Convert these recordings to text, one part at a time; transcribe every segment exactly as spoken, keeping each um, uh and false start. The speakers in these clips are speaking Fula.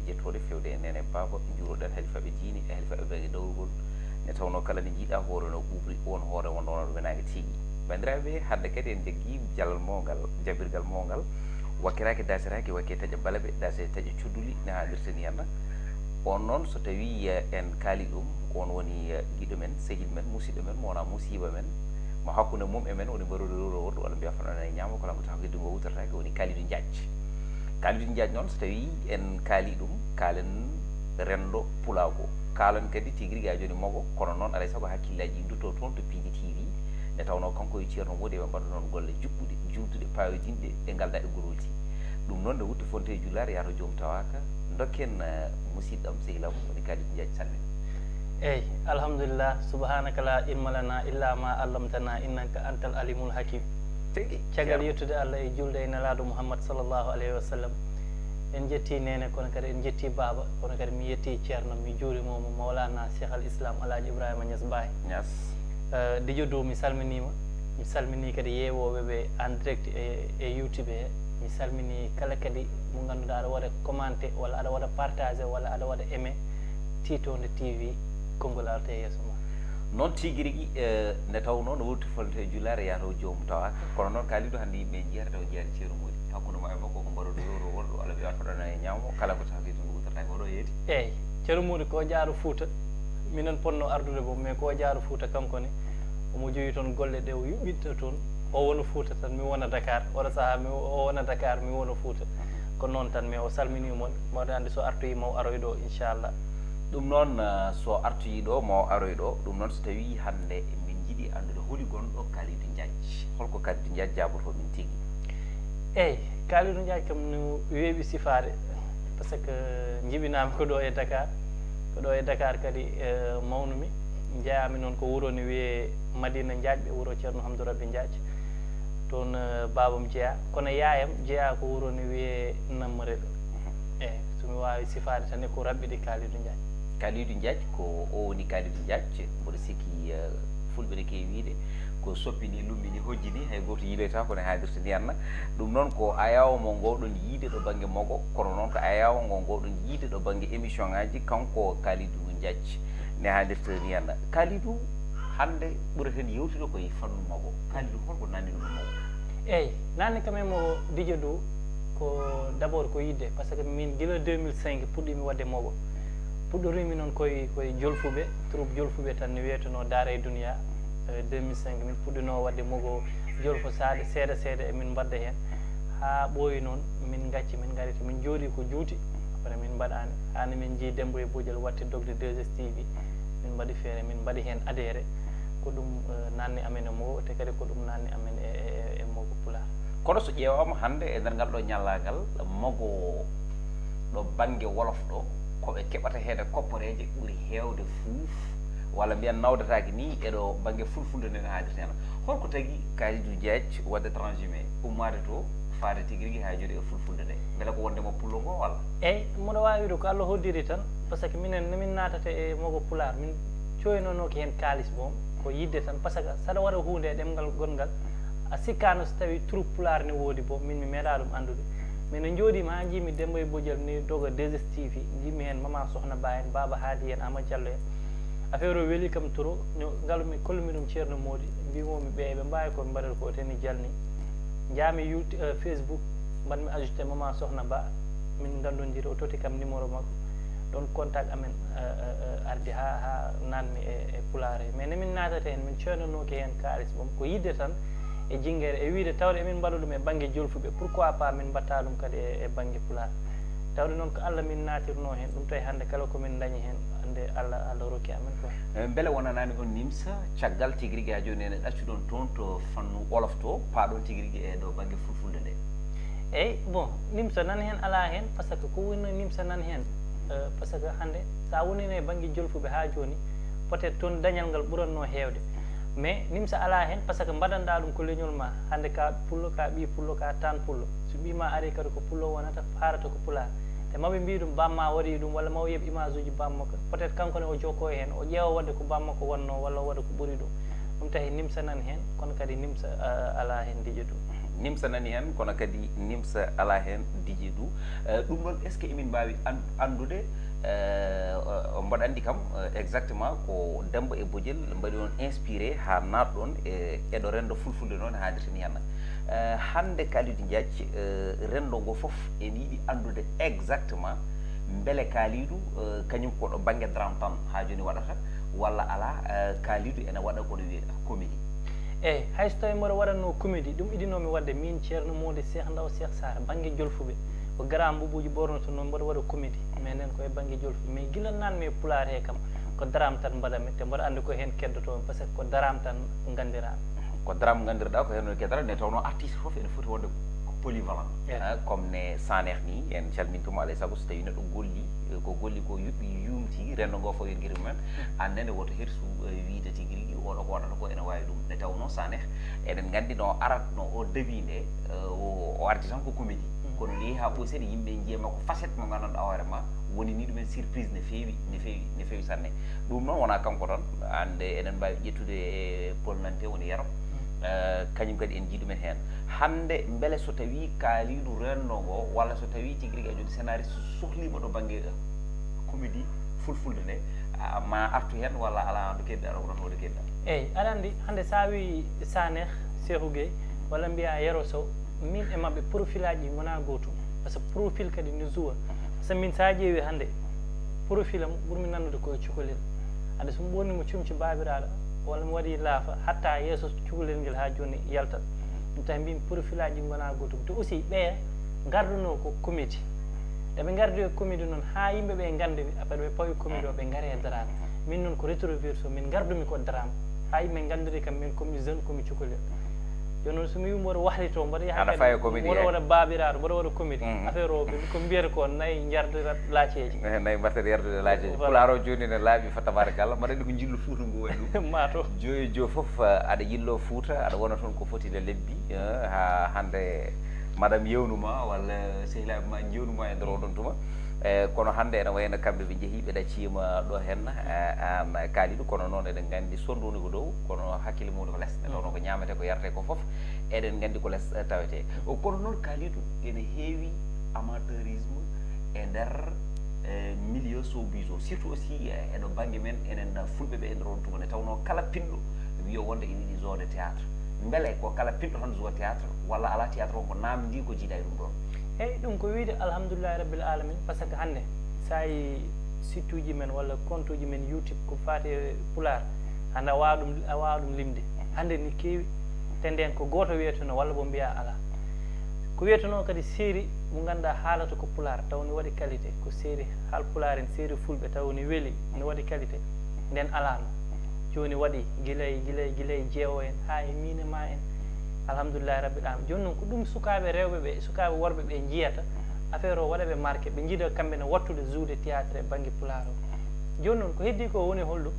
Jettooɗe fewde e Neene Baaba, njuuroɗen halifaaɓe diine e halifaaɓe bangge dawrugol. Nde tawnoo kala nde njiiɗaa hoore no ɓuuɓri, won hoore wonno noon wenaange tigi. Banndiraaɓe, hannde kadi en njaggii jalal mawngal, jabbirgal mawngal, wakkiraaki, daasiraaki, wakkee taƴa balabe, daase taƴa cudduli, ne haalirta ni henna. On noon, so tawii, eh, en kaalii ɗum, on woni, eh, giɗo men, sehil men, musiɗɗo men, mo wonaa musiiba men, mo hakkunde mum e men woni mbaroodo rewro wordo, walla mbiyaa fano nana e ñaamo, kala ko taw heddu ngo wutortaake, woni Kalidou Diagne. Kalidou Diagne noon, so tawii en kaalii ɗum, kaalen renndo pulaagu. Kaalen kadi tigi rigi haa jooni mago, kono noon alaa e sago hakkillaaji ɗi nduttoo toon to Piiji T V. Nde tawnoo kanko e Ceerno Moodi eɓe mbaɗa noon golle juɓɓuɗe, juutuɗe, paawidinɗe, ɗe ngaldaa e gorolti. Ɗum noon, nde wutti fonte e jullaare, yaato joom tawaaka. Ndokken, eh, musiɗɗam, sehil am, woni Kalidou Diagne, salmina. Eey, alhamdulillah, subhanaka la ilma lana illa ma allamtana, innaka antal alimul hakim. Tigi, caggal Ceerno. Yettude Allah e julde e Nelaaɗo Muhammad sallallahu alayhi wa sallam, en njetti Neene, kono kadi en njetti Baaba, kono kadi mi yetti Ceerno, mi juurima mo Mawlana Cheikh Al Islam Alhaji Ibrahima Niass Baye. Niass. Eh, Didio Dow, mi salminiima, mi salminii kadi yeewooɓe ɓe en direct e, e YouTube he, mi salminii kala kadi mo ngannduɗaa aɗa waɗa commenté walla aɗa waɗa partagé walla aɗa waɗa aimé Tiitonde T V, konngol arta e yeeso ma. Noon tigi rigi, eh, nde tawnoo no wutti fonte e jullaare yaato joom tawaaka. Kono noon Kalidou, hannde yimɓe en njiyata taw njiyaani Ceerno Moodi. Hakkunde ma e makko ko mbaroodo rewro wordo, walla mbiyaa fano nana e ñaamo, kala ko taw heddu ngo wutortaake, oɗo yeeti. Eey, Ceerno Moodi ko jaaro Fuuta. Minen potnoo ardude boom, mais ko jaaro Fuuta kanko ne. Omo jogii toon golle ɗe o yuɓɓinta toon. O wona Fuuta tan, mi wona Dakar. Oɗo sahaa, mi, o wona Dakar, mi wona Fuuta. Ko noon tan, mais o salminii mon. Mawɗo anndi so artoyii, maw aroy ɗo, inchallah. Ɗum noon, eh, so artoyii ɗo, maw aroy ɗo. Ɗum noon, so tawii hannde min njiɗi anndude holi gonɗo Kalidou Diagne. Holko Kalidou Diagne jaabotoo min tigi? Eey, Kalidou Diagne kam no weeɓi sifaade, parce que njibinaama ko ɗo e Dakar. Ko ɗo e Dakar kadi, eh, mawnumi. Njeyaami noon ko wuro ne wiyee Madina Diagne, wuro Ceerno Hamdou Rabbi Diagne. Toon, eh, baabam jeyaa. Kono yaayam jeyaa ko wuro ne wiyee Nammarel. Mhm. Eey, so mi waawi sifaade tan e ko raɓɓiɗi Kalidou Diagne. Kalidou Diagne, ko o woni Kalidou Diagne, mboɗo sikki, eh, fulɓe ne keewi wiyde, ko soppi ni, lumbi ni, hojji ni, hay gooto yiiloytaako ne haalirta ni henna. Ɗum noon ko ayaawo mo ngoowɗon yiide ɗo bannge mago, kono noon ko ayaawo ngo ngoowɗon yiide ɗo bannge émission ŋaaji, kanko Kalidou Diagne ne haalirta ni henna. Kalidou, hannde ɓureten yewtude ko e fannu mago. Kalidou, holko nanni ɗum e mago? Eey, nanni kam e mago, Didio Dow, ko d'abord ko yiɗde, parce que min gila deux mille cinq puɗɗiimi waɗde mago. Puɗɗoriimi noon koye, koye Jolfuɓe, troupe Jolfuɓe tan ne wiyetenoo Daara e Duniya. Eh, deux mille cinq min puɗɗinoo waɗde mago Jolfo Saade, seeɗa seeɗa emin mbaɗda heen. Haa ɓooyi noon, min ngacci, min ngari to, min njooɗii ko juuti. Après min mbaɗaani, haa ne min njii Dembo e Bojal waɗti dogde deux S T V. Min mbaɗi feere, min mbaɗi heen adhéré. Ko ɗum, eh, nanni amen e mago, te kadi ko ɗum nanni amen e, e, e, e mago Pulaar. Kono so ƴeewaama hannde e nder ngal ɗo ñallaagal, mago ɗo bannge wolof ɗo, ko ɓe keɓata heen e kopporeeje ɓuri heewde fuuf, walla mbiyen nawdataake ni e ɗo bannge fulfulde nde no haalirta heen. Holko tagi Kalidou Diagne waɗde transhumé, ummaade to, faade tigi rigi haa jooni e fulfulde nde? Mbele ko wonde mo pullo ngo walla? Eey, mboɗo waawi wiide ko Allah hoddiri tan, parce que minen, no min naatata e mago Pulaar, min coynonooki heen kaalis boom, ko yiɗde tan, parce que saɗa waɗa huunde e ɗemngal gonngal, a sikkaano so tawii troupe Pulaar ne woodi boom, min mi meeɗaa ɗum anndude. Mais no njooɗiimi haa njiimi Dembo e Bojal ni doga deux S T V, njiimi heen Mama Sohna Ba en, Baaba Haadi en, Ama Diallo en. Affaire o weli kam trop, no ngalumi, kollumi ɗum Ceerno Moodi, mbiimi ɓe eɓe mbaawi ko ɓe mbaɗata ko, teni jalni. Njaami YouTube, eh, Facebook, mbaɗmi ajouté Mama Sohna Ba, min nganndondiri, o totti kam numéro makko. Ɗoon contact amen, eh, eh, eh, ardi haa, haa naatmi e, e Pulaar he. Mais no min naatata heen, min coynanooki heen kaalis boom, ko yiɗde tan e jinngere, e wiyde tawde emin mbaɗa ɗum e bannge Jolfuɓe, pourquoi pas min mbaɗta ɗum kadi e, e bannge Pulaar? Tawde noon ko Allah min naatirnoo heen, ɗum tawi hannde kala ko min ndañi heen, hannde Allah, Allah rokki amen quoi. Eh, mbele wonanaani on nimsa caggal tigi rigi haa jooni ene ɗaccuɗon toon to fannu wolof to, paaɗon tigi rigi e ɗo bannge fulfulde nde? Eey, bon, nimsa nan heen, alaa heen, parce que ko woni nimsa nan heen, euh, parce que hannde, so a woniino e bannge Jolfuɓe haa jooni, peut-être toon dañal ngal ɓurannoo heewde. Mais nimsa alaa heen, parce que mbaɗanɗaa ɗum ko leñol ma. Hannde ka pullo, ka ɓii pullo, ka taan pullo. So ɓii ma arii kadi ko pullo wonata, haarata ko Pulaar. Te maɓe mbii ɗum, baam ma waɗii ɗum, walla maw yeɓ image uji baam makko. Peut-être kanko ne o jokkoo heen, o ƴeewa waɗde ko baam makko wonnoo, walla o waɗa ko ɓuri ɗum. Ɗum tahi nimsa nan heen, kono kadi nimsa, euh, alaa heen, Didio Dow. Nimsa nani heen, kono kadi Nimsa alaa heen, Dj Dou. Eh, ɗum noon, est-ce que emin mbaawi an-, anndude, eh, o-, mboɗo anndi kam, eh, exactement ko Demmba e Bojel mbaɗi on inspiré haa naatɗon e, e ɗo renndo fulfulde noon haadirta ni hannde. Eh, hannde Kalidou Diathie, eh, renndo ngo fof ene yiɗi anndude exactement mbele Kalidou, eh, kañum ko ɗo bannge drame tan haa jooni waɗata, walla alaa, eh, Kalidou ene waɗa ko ɗo wiyee comédie? Eey, hay so tawii mboɗo waɗatnoo comédie, ɗum idinoo-mi waɗde miin Ceerno Moodi Seex Ndaw Seex Saar, bannge jolfuɓe. Ko grand mbubuuji ɓoornotonoo, mboɗo waɗa comédie. Mais nen ko e bannge jolfuɓe. Mais gila naatmi e pulaar he kam, ko drame tan mbaɗatmi, te mboɗo anndi ko heen keddotoo-mi, parce que ko drame tan nganndiraa-mi. Ko drame nganndirɗaa, ko heen woni keddora, nde tawnoo artiste fof ene foti wonde ko polyvalent. Eey. Ah, comme ne Sanekh ni, en calmintumo, alaa e sago so tawii neɗɗo golli, eh, ko golli ko yuɓɓi, yuumti, renndo ngo fof yo guirmum en. Aan nene woto hersu, eh, wiyde tigi rigi oɗo ko waɗata ko ene waawi ɗum. Nde tawnoo Sanekh, eɗen nganndi no aratno o début nde, eh, o, o ardi tan ko comédie. Mm. Kono nde yehi haa ɓooyi seeɗa, yimɓe njiya ma ko facette mo nganndanɗaa hoore ma, woni ni ɗumen surprise no feewi, no feewi, no feewi sanne. Ɗum noon wonaa kanko tan, hannde eɗen mbaawi ƴettude, eh, Paul Nante woni Yero. Mm. Eh, kañum kadi en njii ɗumen heen. Hannde mbele so tawii Kalidou renndo ngo, walla so tawii tigi rigi a joni scénariste sohliima ɗo bannge, eh, comédie fulfulde nde, a, ma artu heen walla alaa, hoto keɓɗa, aɗa wona hoto keɓɗa? Eey, aɗa anndi, hannde so a wii Sanekh, Cheikhou Gueye, walla mbiyaa Yero Sow, miin e maɓɓe profilaaji ɗi ngonaa gootum. Parce que profil kadi no joue. Parce que miin so a ƴeewi hannde, profil am ɓurmi nanndude ko e cukalel. Hannde so mi ɓoornii mo comci baabiraaɗo, walla mi waɗii laafa, hatta yeeso cukalel ngel haa jooni yaltat. Ɗum tawi mbiymi profilaaji ɗi ngonaa gootum. Te aussi ɓeya ngardunoo ko comédie. Nde ɓe ngardi e comédie noon, haa yimɓe ɓe nganndi mi, après ɓe pawi comédie o, ɓe ngari e drame. Min noon ko rétroverso, min ngardumi ko drame. Haa yimɓe nganndiri kam, min ko mi jeune, ko mi cukalel. Jooni noon, so mi wii mboɗo wahlitoo, mboɗo yaha Aɗa kadi, fawi e comédie, mboɗo eh? waɗa baabiraaɗo, mboɗo waɗa comédie. Mm. Affaire o, ɓe, ko mbiyata ko nayi njardirat laaceeji. Eh, nayi mbaɗata yardude laaceeji. Voilà. Pulaar o jooni ne laaɓi fa tabarakallah. Mbaɗa anndi ko njillu Fuuta ngu waɗi ɗum. Maa to. Jooni, jooni fof, eh, aɗa yillo Fuuta, aɗa wona toon ko foti e lebbi, eh, haa hannde madame yewnuma walla sehilaaɓe ma njewnuma e nder oɗon tuma. Eh, kono hannde ene wayno kamɓe ɓe njehi, ɓe ɗacciima ɗo heen, eh, aan Kalidou, kono noon eɗen nganndi sonndu woni ko dow, kono hakkille mum woni ko les. Nde tawnoo ko ñaametee, ko yaretee ko fof, eɗen nganndi ko les, eh, tawetee. O, kono noon Kalidou, ene heewi amateurisme e nder, eh, milieu showbiz o, surtout aussi, eh, e ɗo bannge men enen fulɓe ɓe e nder oɗon tuma, nde tawnoo kala pinɗo wiyo wonde ina yiɗi jouer théâtre. Mbele ko kala pinɗo tan jouer théâtre, walla alaa, théâtre o ko naamndi ko jiidaa e ɗum ɗoon? Eey, ɗum ko wiyde alhamdulillahi rabbil alamin, parce que hannde so a yii site uji men walla compte uji men YouTube ko faati e pulaar, hannde a waawa ɗum, a waawa ɗum limde. Hannde ni keewi, te ndeen ko gooto wiyetenoo walla bo mbiyaa alaa. Ko wiyetenoo kadi série mo ngannduɗaa haalata ko pulaar, taw ne waɗi qualité, ko série haalpulaar en, série fulɓe, taw ne weli, ne waɗi qualité. Ndeen alaano. Jooni waɗi gila e, gila e, gila e jeewo en, haa e miin e maa en. Alhamdulillahi rabbil alamin. Jooni noon ko ɗum sukaaɓe rewɓe ɓe, sukaaɓe worɓe ɓe njiyata, affaire o waɗa ɓe marqué, ɓe njiɗa kamɓe ne wattude jouer théâtre e bannge pulaar o. Jooni noon ko heddii ko woni holɗum?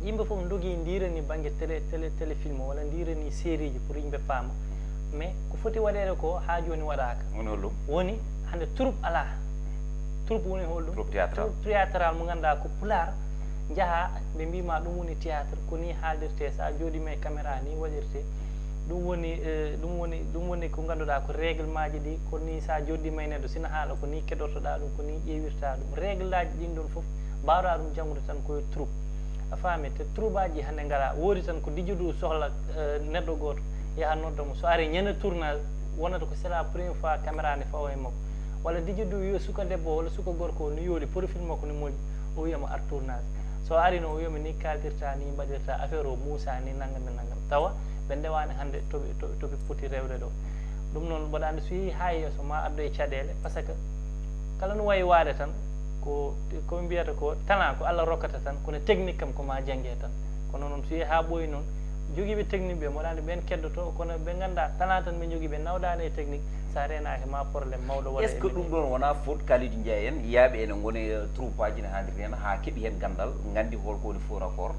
Yimɓe fof ndogii ndiirani bannge télé, télé, téléfilm walla ndiirani série ji pour yimɓe paama. Mais ko foti waɗeede ko haa jooni waɗaaka. Woni holɗum? Woni hannde troupe alaa. Troupe woni holɗum? Troupe théâtral. Troupe théâtral mo ngannduɗaa ko pulaar njaha, ɓe mbiima ɗum woni théâtre, ko ni haaldirtee, so a jooɗiima e caméra ni waɗirtee. Ɗum woni, eh, ɗum woni, ɗum woni ko ngannduɗaa ko règlement ji ɗi, ko ni so a jooɗiima e neɗɗo, sina haala ko ni keɗortoɗaa ɗum, ko ni ƴeewirta ɗum. Règle aji ɗin ɗon fof mbaawɗaa ɗum janngude tan ko e troupe. A faami, te troupe aji hannde ngalaa, woodi tan ko Dj Dou sohla, eh, neɗɗo gooto, yaha nodda mo. So ari ñande tournage, wonata ko c'est la première fois caméra ne fawa e makko. Walla Dj Dou wiya suka debbo walla suka gorko o no yooɗi, profil makko no moƴƴi, o wiya mo ar tournage. So ari no, o wiya mo ni kaaldirta, ni mbaɗirta affaire o, muusa ni, nangam e nangam. Tawa ɓe ndewaani hannde to ɓe, to, to ɓe poti rewde ɗo. Ɗum noon, mboɗo anndi so yehi haa yeeso ma addo e caɗeele, parce que kala no wayi waade tan, ko, ko ɓe mbiyata ko talent, ko Allah rokkata tan, kono technique kam ko ma jannge tan. Kono noon, so yehi haa ɓooyi noon, jogiiɓe technique ɓe, mboɗo anndi ɓeen keddoto, kono ɓe nganndaa talent tan ɓe njogii, ɓe nawdaani e technique, so a reenaaki ma problème mawɗo waɗa. Est-ce que ɗum ɗoon wonaa faute Kalidou Ndiaye en, yiyaaɓe ene ngoni e troupe aji ne hanndirde heen, haa keɓi heen ganndal, nganndi hol ko woni faux raccord,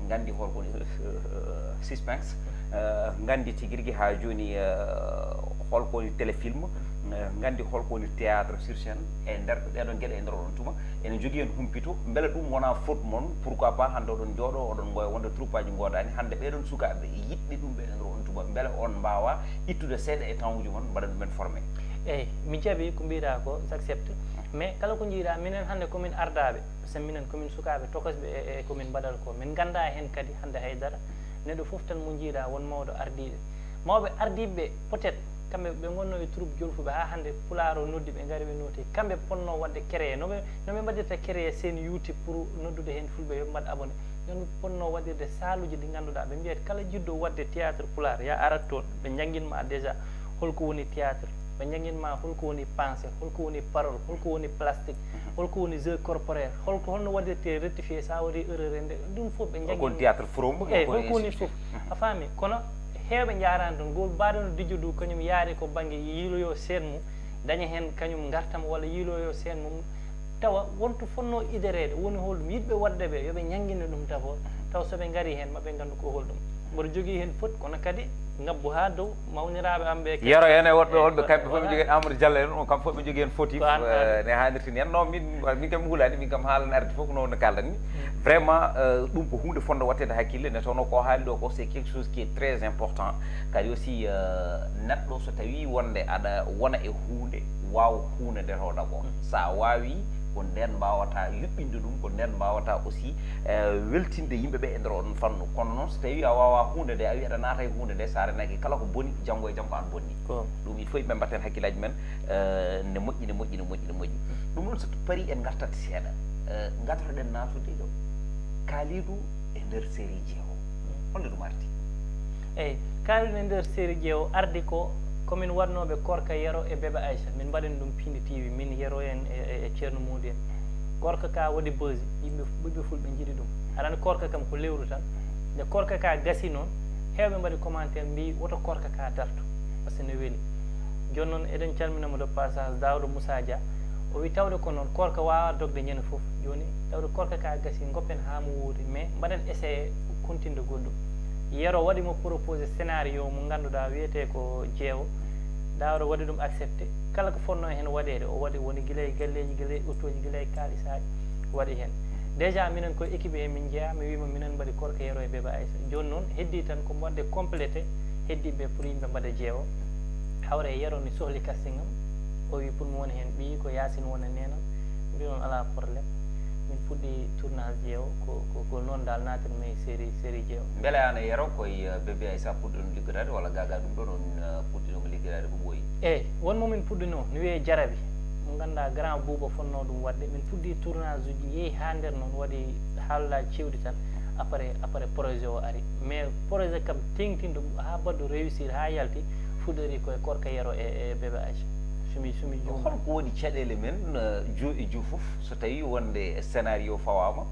nganndi hol ko woni, euh, suspense, euh, nganndi tigi rigi haa jooni, euh, hol ko woni téléfilm, Eh, nganndi holko woni théâtre sur scène e nder ɗeɗon geɗe e nder oɗon tuma. Ene jogii heen humpito, mbele ɗum wonaa faute mon? Pourquoi pas hannde oɗon njooɗo, oɗon ngoya wonde troupe aji ngoodani. Hannde ɓeɗon sukaaɓe yiɗɓe ɗum ɓe e nder oɗon tuma, mbele on mbaawa ittude seeɗa e temps uji mon, mbaɗa ɗumen formé? Eyi, mi jaɓi ko mbiɗa ko, j'accepte. Mais kala ko njiɗa, minen hannde komin ardaaɓe, parce que minen komin sukaaɓe tokosɓe e, e komin mbaɗata ko. Min ngannda heen kadi hannde haydara. Neɗɗo fof tan mo njiɗa won mawɗo ardiiɓe. Mawɓe ardiiɓe ɓe, peut-être, kamɓe ɓe ngonno e troupe Jolfuɓe haa hannde Pulaar o noddi ɓe, ngari ɓe nooti. Kamɓe ponno waɗde créé, no ɓe, no ɓe mbaɗirta créé seen YouTube pour noddude heen Fulɓe yo ɓe mbaɗ abonné. Noon ɓe ponno waɗirde saaluuji ɗi ngannduɗaa ɓe mbiyat kala jiɗɗo waɗde théâtre Pulaar, ya arat toon, ɓe njanngin ma déjà holko woni théâtre, ɓe njanngin ma holko woni pensée, holko woni parole, holko woni plastique, holko woni jeu corporel, holko, holno waɗirte rectifié so a waɗi erreur e nder, ɗum fof ɓe njanngin. Kon théâtre from, eyi, holko woni fof. A faami? Kono heewɓe njaaraani toon. Ngol mbaɗono Dijo Dow, kañum yaari ko bannge yiiloyo seen mum, daña heen kañum ngartam walla yiiloyo seen mum, tawa wonto fotnoo idereede, woni holɗum? Yiɗɓe waɗde ɓe, yo ɓe ñanngine ɗum d'abord, tawa so ɓe ngarii heen, ma ɓe nganndu ko holɗum. Mboɗo jogii heen foti, kono kadi ngabbu haa dow, mawniraaɓe am ɓe kadi. Yero en e woɗɓe, eh, woɗɓe kamɓe fof ɓe njogii heen, Amadou Diallo en, on kam fof ɓe njogii heen foti, ko an, eh, ne haanirtini en. Non, min, min kam mi hulaani, min kam haalana arde fof ko no, no kaalɗen ni. Mm. Vraiment, eh, ɗum ko huunde fotnde waɗteede hakkille, ne tawno ko haali ɗo ko, c'est quelque chose qui est très important. Kadi aussi, eh, neɗɗo so tawii wonde aɗa wona e huunde, waaw huunde nde to ɗaɓɓo. Mm. So a waawii, ko ndeen mbaawata yuɓɓinde ɗum, ko ndeen mbaawata aussi, eh, weltinde yimɓe ɓe e nder oɗon fannu. Kono noon, so tawii a waawaa huunde nde, a wii aɗa naata e huunde nde, so a renaaki kala ko boni, janngo e jam ko aan bonni. Ko. Ɗum, il faut yimɓe mbatten hakkillaaji men, eh, ne moƴƴi, ne moƴƴi, ne moƴƴi, ne moƴƴi. Ɗum noon, so parii en ngartat seeɗa, eh, ngartoɗen naatude ɗo. Kalidou e nder série Jeewo. Holno ɗum ardi? Eyi, Kalidou e nder série Jeewo ardi ko, komin waɗnooɓe Korka Yero e Bébé Aïcha. Min mbaɗani ɗum Pindi T V, min Yero en e, e, e Ceerno Muudu en. Korka ka waɗi buzz, yimɓe, ɓiɓɓe Fulɓe njiɗi ɗum. Aɗa anndi Korka kam ko lewru tan. Nde Korka ka gasi noon, heewɓe mbaɗi commentaire mbii woto Korka ka dartu, parce que ne weli. Jooni noon eɗen calmina mo de passage, Daawda Moussa Dia. O wi tawde ko noon, Korka waawaa dogde ñande fof. Jooni, tawde Korka ka gasi, ngoppen haa mo wuuri, mais mbaɗen essayé continde goɗɗum. Yero waɗi mo proposé scénario mo ngannduɗaa wiyetee ko Jeewo. Daawda waɗi ɗum accepté. Kala ko fotnoo heen waɗeede, o waɗi, woni gila e galleeji, gila e otoji, gila e kaalisaaji, waɗi heen. Déjà, minen koye équipe he min njeyaa, mi wiima minen mbaɗi Korka Yero e Bébé Aïssa. Jooni noon, heddii tan ko waɗde complété, heddii ɓe pour yimɓe mbaɗa Jeewo. Hawre e Yero mi sohli casting am, o wi pour mi wona heen ɓiyi, ko Yacine wona neenam. Mbi noon alaa problème. Min puɗɗi tournage Jeewo, ko, ko, ko noon dal naatirmi série, série Jeewo. Mbele aan e Yero koye, eh, Bébé Aïssa puɗɗiɗon liggodaade walla gaa gaa ɗum ɗoon on, eh, puɗɗiima liggodaade ko ɓooyi? Eyi, won mo min puɗɗinoo, no wiyee Jarabi. Mo ngannduɗaa grand Bouba fotnoo ɗum waɗde. Min puɗɗi tournage uji, yehi haa nder noon, waɗi haalaaji cewɗi tan. Après, après projet o ari. Mais projet kam teeŋtinɗo haa baɗɗo réussir, haa yalti, fuɗɗorii koye Korka Yero e, e Bébé Aïcha. So mi, so mi juumaani. Holko woni caɗeele men, eh, joo e joo fof, so tawii wonde scénario fawaama,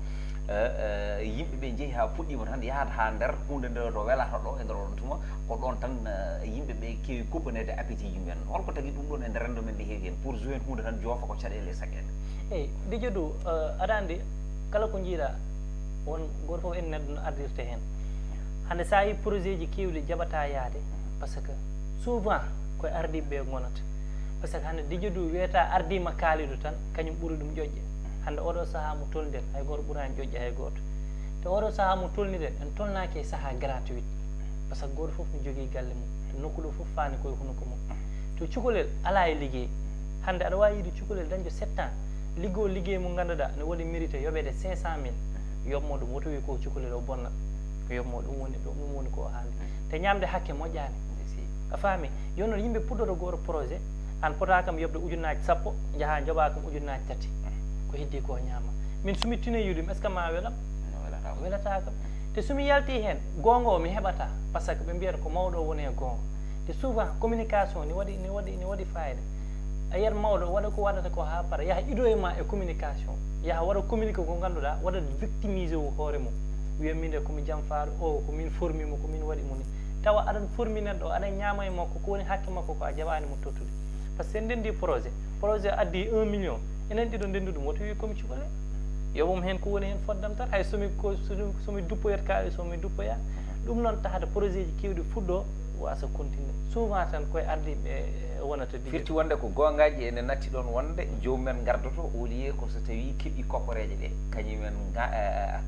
eh, eh, yimɓe ɓe njehi haa puɗɗiima tan yahata haa nder huunde nde to welata ɗo e nder oɗon tuma, ko ɗoon tan, eh, yimɓe ɓe keewi kuppaneede appétit ji mumen. Holko tagi ɗum ɗoon e nder renndo men nde heewi heen, pour jouer huunde tan joofa ko caɗeele e saggende? Eyi, Dijo Dow, eh, aɗa anndi, kala ko njiiɗa, won gooto fof en neɗɗo no ardirta heen. Hannde so a yii projet ji keewɗi jaɓataa yahde, parce que souvent ko e ardiiɓe ɓe ngonata. Parce que hannde Dijo Dow wiyata ardiima Kalidou tan, kañum ɓuri ɗum ƴoƴƴe. Hannde oɗo sahaa mo tolniɗen, hay gooto ɓuraani ƴoƴƴe hay gooto. Te oɗo sahaa mo tolniɗen, en tolnaaki e sahaa gratuit. Parce que gooto fof no jogii galle mum, to nokku ɗo fof faani koye hunuko mum. To cukalel alaa e liggey. Hannde aɗa waawi yiide cukalel dañɗo sept ans, liggoo liggey mo ngannduɗaa ne waɗi mérité yoɓeede cinq cent mille, yoɓmo ɗum, woto wiy ko cukalel o bonna. Ko yoɓmo ɗum woni, ɗum, ɗum woni ko o haali. Te ñaamde hakke moƴƴaani. A faami? Jooni noon yimɓe puɗɗoto gooto projet, aan potaa kam yoɓde ujunnaaji sappo, njahaa njoɓaa kam ujunnaaji tati. Ko heddii ko ñaama. Min so mi tinoyii ɗum, est-ce que ma welam? No welata kam. Welataa kam. Te so mi yaltii heen, goonga o mi heɓataa, parce que ɓe mbiyata ko mawɗo o woni e goonga. Te souvent, communication ne waɗi, ne waɗi, ne waɗi fayida. A yiyat mawɗo waɗa ko waɗata ko haa para, yaha idoye ma e communication, yaha waɗa communiqué ko ngannduɗaa, waɗa victimisé o hoore mum, wiya min de ko mi jamfaaɗo, o ko min formi mo, ko min waɗi mo ni. Tawa aɗan formi neɗɗo o, aɗan ñaama e makko, ko woni hakke makko ko a jaɓaani mo tottude. Par ce que en ndenndi projet, projet addi un million, enen ɗiɗo ndenndi ɗum, woto wi ko mi cukalel. Yoɓum heen ko woni heen foddam tan, hay so mi ko, so mi, so mi duppoyat kaalis, so mi duppoya. Ɗum noon tahata projet ji keewɗi fuɗɗo, Wasa continue souvent tan koye ardiiɓe wonata diƴe. Firti wonde ko goongaaji ene natti ɗoon wonde joomum en ngardoto au lieu ko so tawii keɓii kopporeeje ɗe kañum en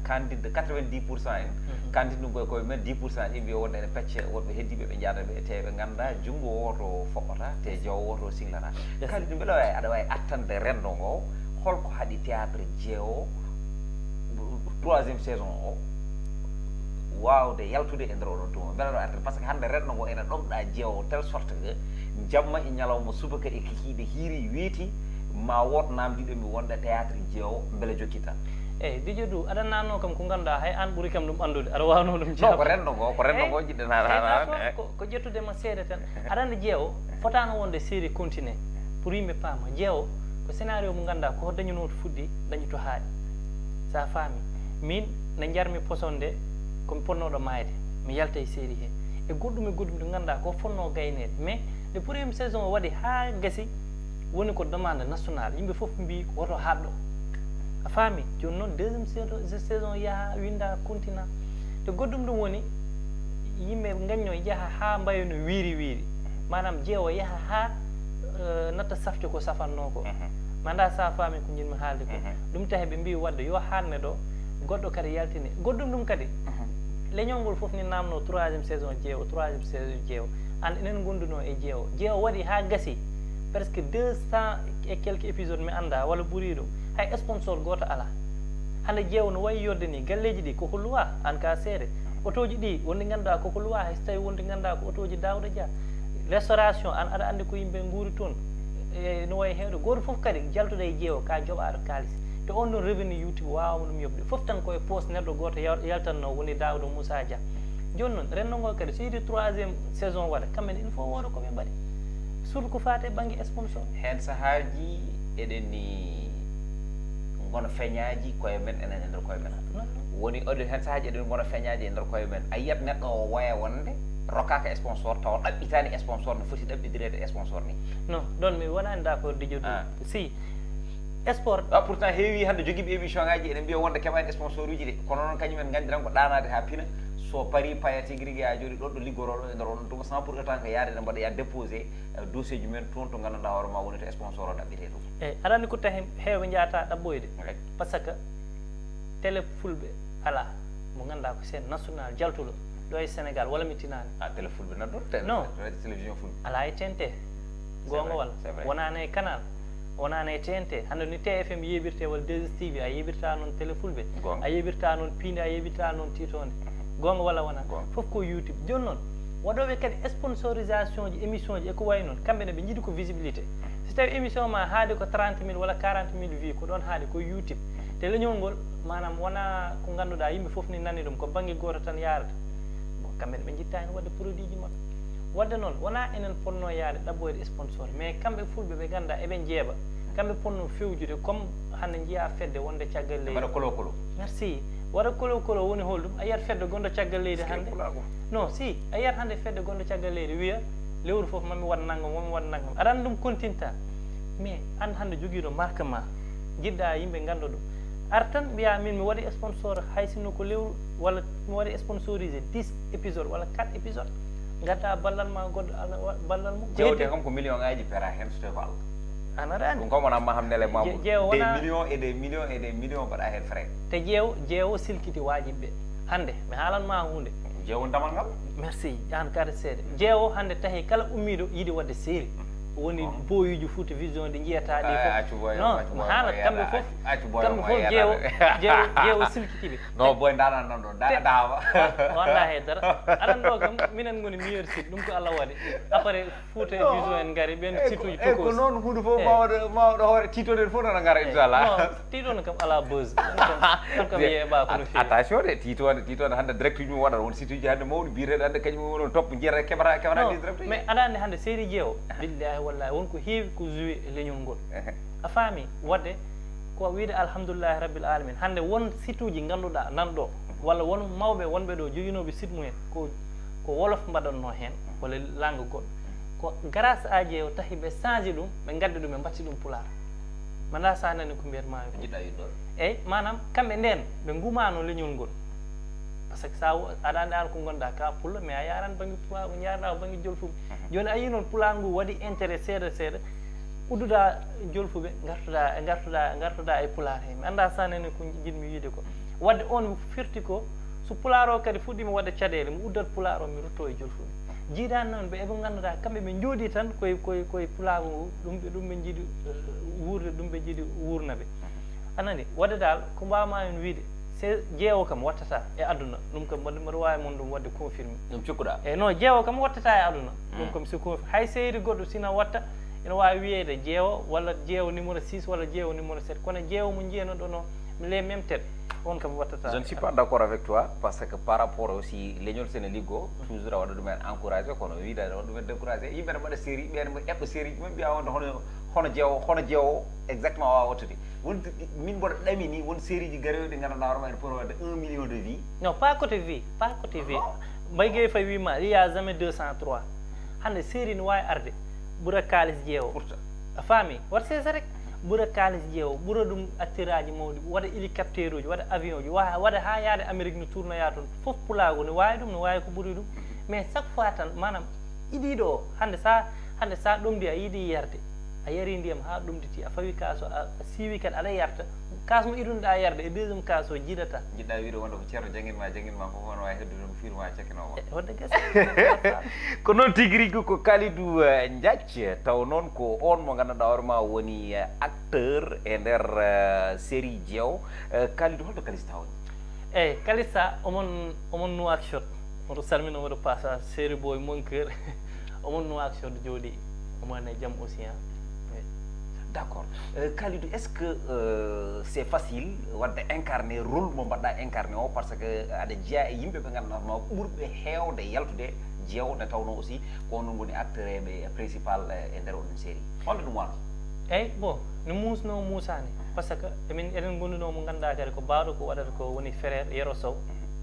candide quatre-vingt-dix pour cent en candide ɗum koye koye men dix pour cent ɗi mbiya wonde ene pecce woɗɓe heddiiɓe ɓe njaada ɓe te ɓe ngannda junngo wooto foɓɓata te jawo wooto singlata. Kalidou mbele wawi aɗa wawi attande renndo ngo holko haɗi théâtre jeewo troisième saison o wawde yaltude e nder oɗon tuma mbele ɗo artir par ce que hannde renndo ngo ene ɗomɗa jeewo tel sorte que jamma e ñalawma subaka e kikiiɗe hiiri weeti ma woot namdiɗo mi wonde théâtre jeewo mbele jokkita. Eyyi dijo du aɗa nanno kam ko ganduɗa hay an ɓuuri kam ɗum andude aɗa wawno ɗum non ko renndo ngo ko renndo ngo jiɗɗen haɗa ko ƴettude ma seeɗa tan aɗa andi jeewo fotano wonde série continue pour yimɓe paama jeewo ko scénario mo ganduɗa ko dañuno to fuɗɗi dañi to haaɗi sa faami min ne jarmi poson nde komi ponnoɗo maayde mi yalta e série he e goɗɗum e goɗɗum ɗo ganduɗa ko fonno gaynede mais nde premier saison o waɗi ha gasi woni ko demande national yimɓe foof mbi woto haɗɗo a faami joni noon deuxiéme saison yaha winda continent te goɗɗum ɗum woni yimɓe gañño yaha ha mbayo no wiiri wiiri manam jeewo yaha ha eh, natta safte ko safanno ko mhm. Manda sa faami ko jinmi haalde ko mhm. Ɗum tahe ɓe mbi wadde yo haanne ɗo goɗɗo kadi yaltini goɗɗum ɗum kadi mhm. Leñol ngol fof ni namno troisiéme saison jeewo troisiéme saison jeewo an enen gonduno e jeewo jeewo waɗi ha gasi presque deux cent et quelques épisodes mi anda walla ɓuuri ɗum hay sponsor goto ala hande jeewo no wawi yodde ni galleji ɗi koko luwa an ka seede otoji ɗi wonde ganduɗa koko luwa hay so tawi wonde ganduɗa ko otoji dawda dia restauration an aɗa andi ko yimɓe guuri toon e no wawi hewde goto foof kadi jaltuɗo e jeewo ka joɓaɗo kalis te on ɗon revenu youtube wawama ɗum yoɓde foof tan koye poos neɗɗo goto yaltanno woni dawda moussa dia joni noon renndo ngo kadi so yiɗi troisiéme saison waɗa kamɓene il faut wooda koɓe mbaɗi surtout ko fate banggue sponsor hen sahaji eɗen ni gono feñaji koye men enen e nder koye men woni oɗo hen sahaji eɗen gono feñaji e nder koye men a yiyat neɗɗo o waya wonde rokkaka sponsor tawa ɗaɓɓitani sponsor no foti ɗaɓɓidireede sponsor ni non ɗon mi wonani d' accord dijo ɗum ah. Si sport ah, pourtant heewi hannde jogiiɓe émission ngaji eɗen mbiya wonde keɓani sponsor uji de kono noon kañum en ngandiran ko ɗanade ha pina so pari paya tigi rigi ha joni ɗon ɗo liggoroɗo e nder on tuma sans pour autant que yaade ɗe mbaɗa ya déposé eh, dossier ji men toon to ganduɗa hoore ma woni to sponsor o ɗaɓɓete ɗum eyyi aɗa andi ko tahi heewɓe jeyata ɗaɓɓoyde par ce que télé fulɓe ala mo ganduɗa ko chaîne national jaltuɗo ɗo e sénégal walla mi tinani a télé fulɓe nan ɗon non télévision fulɓe ala e tnt gonga walla wonani e canal wonani e tnt hande ni tfm yeɓirte walla deux tv a yeɓirta noon télé fulɓe a yeɓirta noon piinde a yeɓirta noon titonde gonga walla wona fof ko youtube joni noon waɗoɓe kadi sponsorisation ji émission ji e ko wayi noon kamɓe ne ɓe jiiɗi ko visibilité so tawi émission ma haadi ko trente mille walla quarante mille vues ko ɗon haadi ko youtube te leñol ngol manam wona ko ganduɗa yimɓe foof ni nani ɗum ko banggue goto tan yarata bon kamɓe ne ɓe jitta hen wadde produit ji mabɓe wadde noon wona enen ponno yaade ɗaɓɓoyde sponsor mais kamɓe fulɓe ɓe ganda eɓe jeeɓa kamɓe ponno fewjude comme hande jiiya fedde wonde caggal leydi mbaɗa kolo kolo merci waɗa kolo kolo woni holɗum a yiyat fedde gonɗo caggal leydi hande non si a yiyat hande fedde gonɗo caggal leydi wiya lewru foof mami waɗ nanngam mami waɗ nanngam aɗa andi ɗum continta mais an hande jogiiɗo marque ma jiɗɗa yimɓe ngannda ɗum ar tan mbiya min mi waɗi sponsor hay sinno ko lewru walla mi waɗi sponsorisé dix épisode walla quatre épisode gadda ballal ma goɗɗo allah ballal mum jawde kam ko million ngaji pera hen so tawi ko allah an aɗa andi ɗum kam wona maham nele mamoudou des millions et des millions et des millions mbaɗa hen frais te jeewo jeewo silkiti wajiɓe hande mi haalan ma hunde jeewo damal ngal merci an kadi seeɗa jeewo hande tahi kala ummiɗo yiɗi wadde série woni boyuji foot vision ɗi jiyata ɗi fof non mi haalat kamɓe fof kamɓe fof jeewo jeewo silkitiɓe non boy danan ɗon ɗo dawa walla hay dara aɗan ɗo kam minen goni meilleur site ɗum ko allah waɗi après Fouta e Vision en ngari ɓen site uji tokoosi. Ko noon huunde fof mawɗo mawɗo hoore tiitoɗen fof nana ngara inchallah. Tiitoɗen kam ala buzz. Ɗum kam yeeɓa ko no feewi. Attention de tiitoɗe tiitoɗe hannde direct uji mum waɗata won site uji hannde mawɗi mbiyeteɗo hannde kañum woni on top jeere keɓata keɓata ɗi direct uji. Mais aɗa anndi hannde série jeewo billahi wallahi won ko heewi ko joué e leñol ngol. A faami wadde ko wiide alhamdulillahi rabbil alamin hannde won site uji ngannduɗa nan ɗo walla won mawɓe wonɓe ɗo joginooɓe site mumen ko ko wolof mbaɗatno heen walla langue goɗɗo ko grâce à Dieng o tahi ɓe changé ɗum ɓe ngaddi ɗum ɓe mbatti ɗum pulaar manda sa nani ko mbiyatma ko jiɗɗa yiɗɗo eyyi manam kamɓe nden ɓe ngumano leñol ngol Parce que sa aɗa andi an ko gonɗa ka pullo, mais a yaran bangi pulaagu, jarɗa ko bangi jolfuɓe. Joni a yi noon pulaagu ngu waɗi intérêt seeɗa seeɗa, udduɗa jolfuɓe, gartuɗa gartuɗa gartuɗa e pulaar he. Mi anda sanene ko jiɗmi wiide ko. Wadde on firti ko, so pulaar o kadi fuɗɗima wadde caɗele, mi uddat pulaar o, mi rutto e jolfuɓe. Jiiɗani noon ɓe eɓe ganduɗa kamɓe ɓe jooɗi tan koye koye koye pulaagu ngu, ɗum ɓe ɗum ɓe jiiɗi wuurde, ɗum ɓe jiiɗi wuurna ɓe. Anani wadde dal ko mbawma en wiide, se jeewo kam wattata e aduna ɗum kam mbaɗa mbaɗa wawi mon ɗum wadde confirmé. Ɗum cikkuɗa? E non, jeewo kam wattata e aduna. Ɗum kam si confirmé, hay seydi goɗɗo sina watta, ina wawi wiyede jeewo walla jeewo numéro six walla jeewo numéro sept, kono jeewo mo jiyanoɗo no les mêmes têtes, on kam wattata. Je ne suis pas d'accord avec toi, parce que par rapport aussi leñol sene liggo toujours a waɗa ɗumen encouragé, kono wiide aɗa waɗa ɗumen découragé. Yimɓe ne mbaɗa série, ɓen mo eɓɓa série ji mum mbiya on hono hono jeewo hono jeewo exactement wawa wattude. Won min mboɗo ɗamini won série ji garoyoɗi ganduɗa hoorema ene poti wadde un million de vie. Non, pas côté vie, pas côté vie. Mbaye Gueye Faye wima il y a jamais deux cent trois. Hande série ne wawi arde ɓura kalis jeewo. Pourtant. A faami? Wat sesa rek. Ɓura kalis jeewo, ɓura ɗum attiraji mawɗi, waɗa hélicoptère uji, waɗa avion uji, waɗa ha yaade Amérique no tournoya toon. Fof pulaagu ne wawi ɗum, ne wawi ko ɓuri ɗum. Mais chaque fois tan manam idiɗo o hande sa hande sa ɗomdi a yiiɗi yarde, a yari ndiyam ha ɗomditi, a fawi kaso a siiwi kadi aɗa yarta. Kas mo iɗunɗa yarde e deuxiéme kaso jiɗata. Jiɗɗa wiide wonde ko ceerno jangguinma jangguinma fof, wona wawi heddude mo firma cakkinowo. E wonde gasi. Ko noon tigi rigui ko Kalidou Ndiaye, taw noon ko on mo ganduɗa hoorema woni acteur e nder série jeewo. Kalidou, holto Kalista woni? Eyyi, Kalista omon omon Nouakchott. Oto salmin omo ɗo pasa série boy mon cœur. Omo no action de jooɗi, omo ne jam aussi hein. D'accord. Euh, Kalidou, est-ce que euh, c'est facile wadde incarner rôle mo mbaɗɗa incarner o, parce que aɗa jeeya e yimɓe ɓe ngannduɗaa ma ɓurɓe heewde yaltude jeewo nde tawnoo aussi ko onon ngoni acteur e principal e nder oɗon série, honno ɗum wano? Eyyi, bon, no muusnoo muusaani, parce que emin eɗen ngondunoo mo ngannduɗaa kadi ko baawɗo ko waɗata ko woni frère Yero Sow.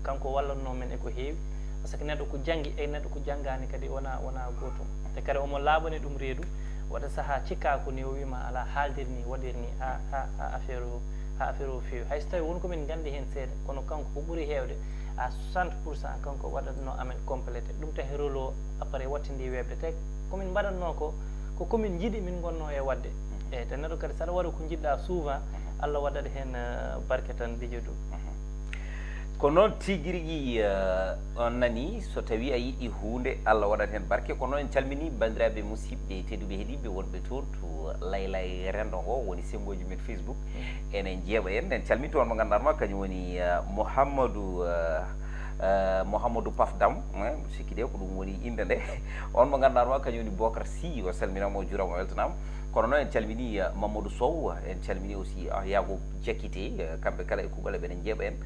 Kanko wallatnoo men e ko heewi, parce que neɗɗo ko janngi e neɗɗo ko janngaani kadi wonaa wonaa gootum. Te kadi omo laaɓani ɗum reedu, waɗa sahaa cikkaa ko ni o wiima alaa haaldir ni waɗir ni haa haa haa affaire o haa affaire o feewi, hay so tawii won ko min nganndi heen seeɗa, kono kanko ko ɓuri heewde à soixante pour cent kanko waɗatnoo amen complété ɗum. Tahi rôle o après wattindii weeɓde te ko min mbaɗatnoo ko ko ko min njiɗi min ngonnoo e waɗde. Eyyi, te neɗɗo kadi so aɗa waɗa ko njiɗɗaa souvent, Allah waɗat heen barke tan. Bijodou. Ko noon tigi rigi. On nani so tawi a yiɗi huunde Allah waɗat heen barke. Kono en calmini banndiraaɓe musidɓe tedduɓe heɗiɓe wonɓe toon to laylay renndo ngo woni senngoji men Facebook. Enen jeeɓa en en calmini toon mo ngannduɗaa ma kañum woni Mouhamadou Mouhamadou Paf Dam. Sikki de ko ɗum woni innde nde. On mo ngannduɗaa ma kañum woni Bokar Sy, o salminaama o juuraama o weltanaama. Kono noon en calmini Mamadou Sow, en calmini aussi Yago Jakite, kamɓe kala e kuuɓal eɓene njeeɓa en.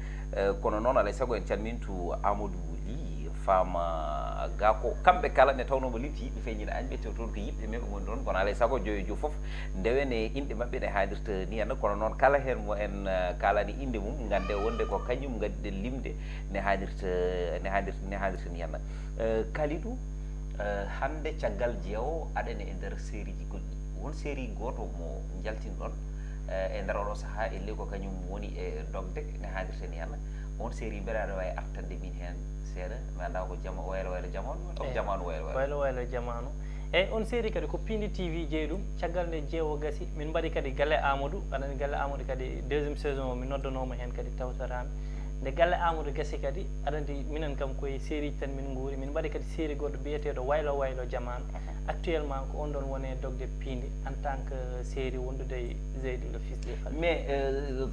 Kono noon alay sago en calmintu Amadou Ly, Fama Gako, kamɓe kala nde tawnoo mo limti yiɗɓe feññina añɓe tew toon ko yiɗɓe men ngoni ɗoon. Kono alay sago joyo jo fof ndewen e inɗe maɓɓe ne haanirta ni henna. Kono noon kala heen mo en kaalani innde mum ngannde wonde ko kañum ngaddiɗen limde ne haanirta ne haanirta ne haanirta ni henna. Kalidou, hannde caggal jeewo aɗen e nder sérieji goɗɗi, won série gooto mo njaltinɗon e nder oɗo sahaa, elle ko kañum woni e dogde ne haanirta ni henna. On série mbeɗa aɗa wawi artande min heen seeɗa? Mi annda ko jama waylo waylo jamaanu walla ko jamaanu waylo waylo. Waylo waylo jamaanu. Eyyi, on série kadi ko Piindi TV jeyi ɗum. Caggal nde jeewo gasi min mbaɗi kadi Galle Amadou. Aɗa anndi Galle Amadou kadi deuxiéme saison o mi noddanoomo heen kadi tawtoraami. Nde Galle Amadou gasi kadi aɗa anndi minen kam koye série ji tan min nguuri. Min mbaɗi kadi série goɗɗo biyeteeɗo Waylo Waylo Jamaanu. Actuellement ko on ɗon woni e dogde piindi en tant que série wondude e Zeydi le fils de Fally. Mais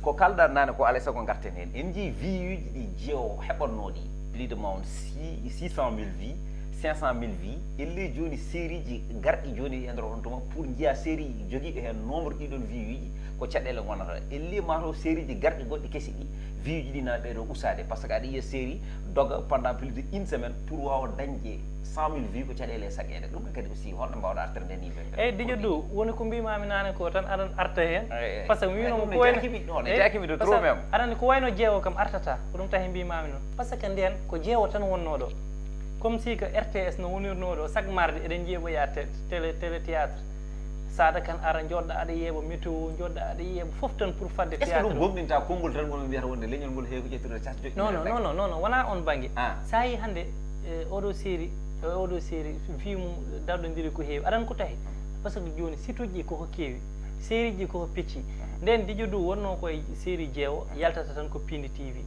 ko kalɗa naane ko alay sago ngarten heen. En njii vie uji ɗi jeewo heɓatnoo ɗi plus de mawon six cent mille vie, cinq cent mille vie. Elle jooni série ji garɗi jooni e nder on tuma pour njiya série jogiiɗo heen nombre ɗiɗon vie uji ko caɗeele ngonata. Elle mataw série ji garɗi goɗɗi kesi ɗi vie uji ɗi na ɓeydo usaade, parce que aɗa yiya série doga pendant plus de une semaine pour waawa dañde cent mille vie ko caɗeele e saqqeede. Ɗum ɗo kadi aussi holno mbawɗa artirde ni ɓe? Eyyi, Didio Dow, woni ko mbimami naane ko tan aɗan arta heen. Par ce que mi winoma ko wayno jaakimi ɗo ne jaakimi ɗo trop même. Aɗani ko wayno jeewo kam artata, ko ɗum tahi mbimami noon. Par ce que nden ko jeewo tan wonno ɗo. Comme si ko R T S no wonirno ɗo chaque mardi eɗen jeeɓoya télé télé théâtre. Saada Kan ara, njooɗɗa aɗa yeeɓa météo, njooɗɗa aɗa yeeɓa fof tan pour fadde Est-ce que théâtre ɗum gomɗinta konngol tan wonɓe mbiyata wonde leñol ngol heewi ko ƴettude cas joƴƴi? Non, non, non, non, non, non, wona on bannge. Ah. Sa yi hannde eh, oɗo série, eh, oɗo série fi mum daɗodiri ko heewi. Aɗan ko tahi? Par ce que jooni site uji ɗi koko keewi, série ji koko pecci. Nden Didio Dow wonno koye série jeewo, yaltata tan ko Pindi T V.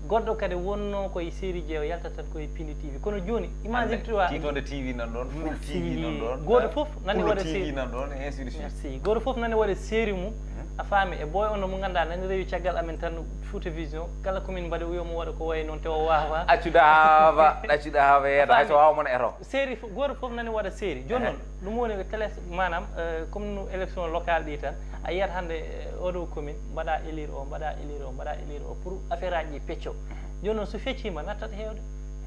Goɗɗo kadi wonno koye série jeewo, yaltata tan koye Pindi T V. Kono jooni imagine toi. Titode T V nan ɗon, Full T V nan ɗon, gooto fof nani waɗa série nan ɗon, et ainsi de suite. Merci. Gooto fof nani waɗa série mum. A faami, e boy on mo ngannduɗaa nani rewi caggal amen tan, Fouta Vision, kala komin mbaɗi wiyo mo waɗa ko wayi noon te o waawa. Accuɗa haaba, accuɗa haaba yeeɗa, hay so waawa mon eto. Série fof, gooto fof nani waɗa série. Jooni noon, ɗum woni ko télé, maanaam, eh, comme no élection locale ɗi tan, a yiyat hannde eh, oɗo commune, mbaɗa élire o, mbaɗa élire o, mbaɗa élire o, pour affaire aji ɗi pecco. Jooni noon so feccima, nattat heewde.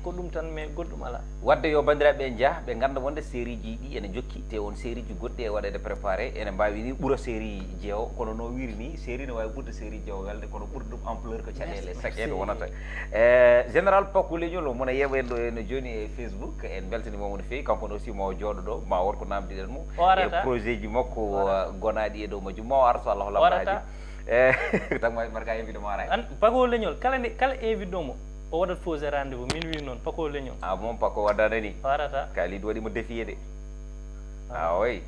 Ko ɗum tan, mais goɗɗum alaa. Wadde yo banndiraaɓe ɓe njah, ɓe ngannda wonde série ji ɗi ene jokki, te won série ji goɗɗi e waɗeede préparé, ene mbaawi ni ɓura série jeewo, kono no wiri ni, série ne waawi ɓurde série jeewo welde, kono ɓurde ɗum ampleur ko caɗeele sakeede wonata. E général Paco Leñol, o mona yeeɓa en ɗo ene jooni e Facebook, en mbeltaniima mo no feewi, kanko ne aussi ma o jooɗo ɗo, ma won ko namdiɗen mo. O arata. E projet ji makko, o arata. Gonaaɗi e dow majjum, ma o ara so Allah holla haaji. E tan ma barka invité mo ara. An Paco Leñol, kala nde, kala invité ɗo mo, o waɗat fausse rendez-vous, min wi noon, Paco Leñol. Ah bon, Paco waddana ni? O arata. Kalidou waɗi mo défié de. Ah oui.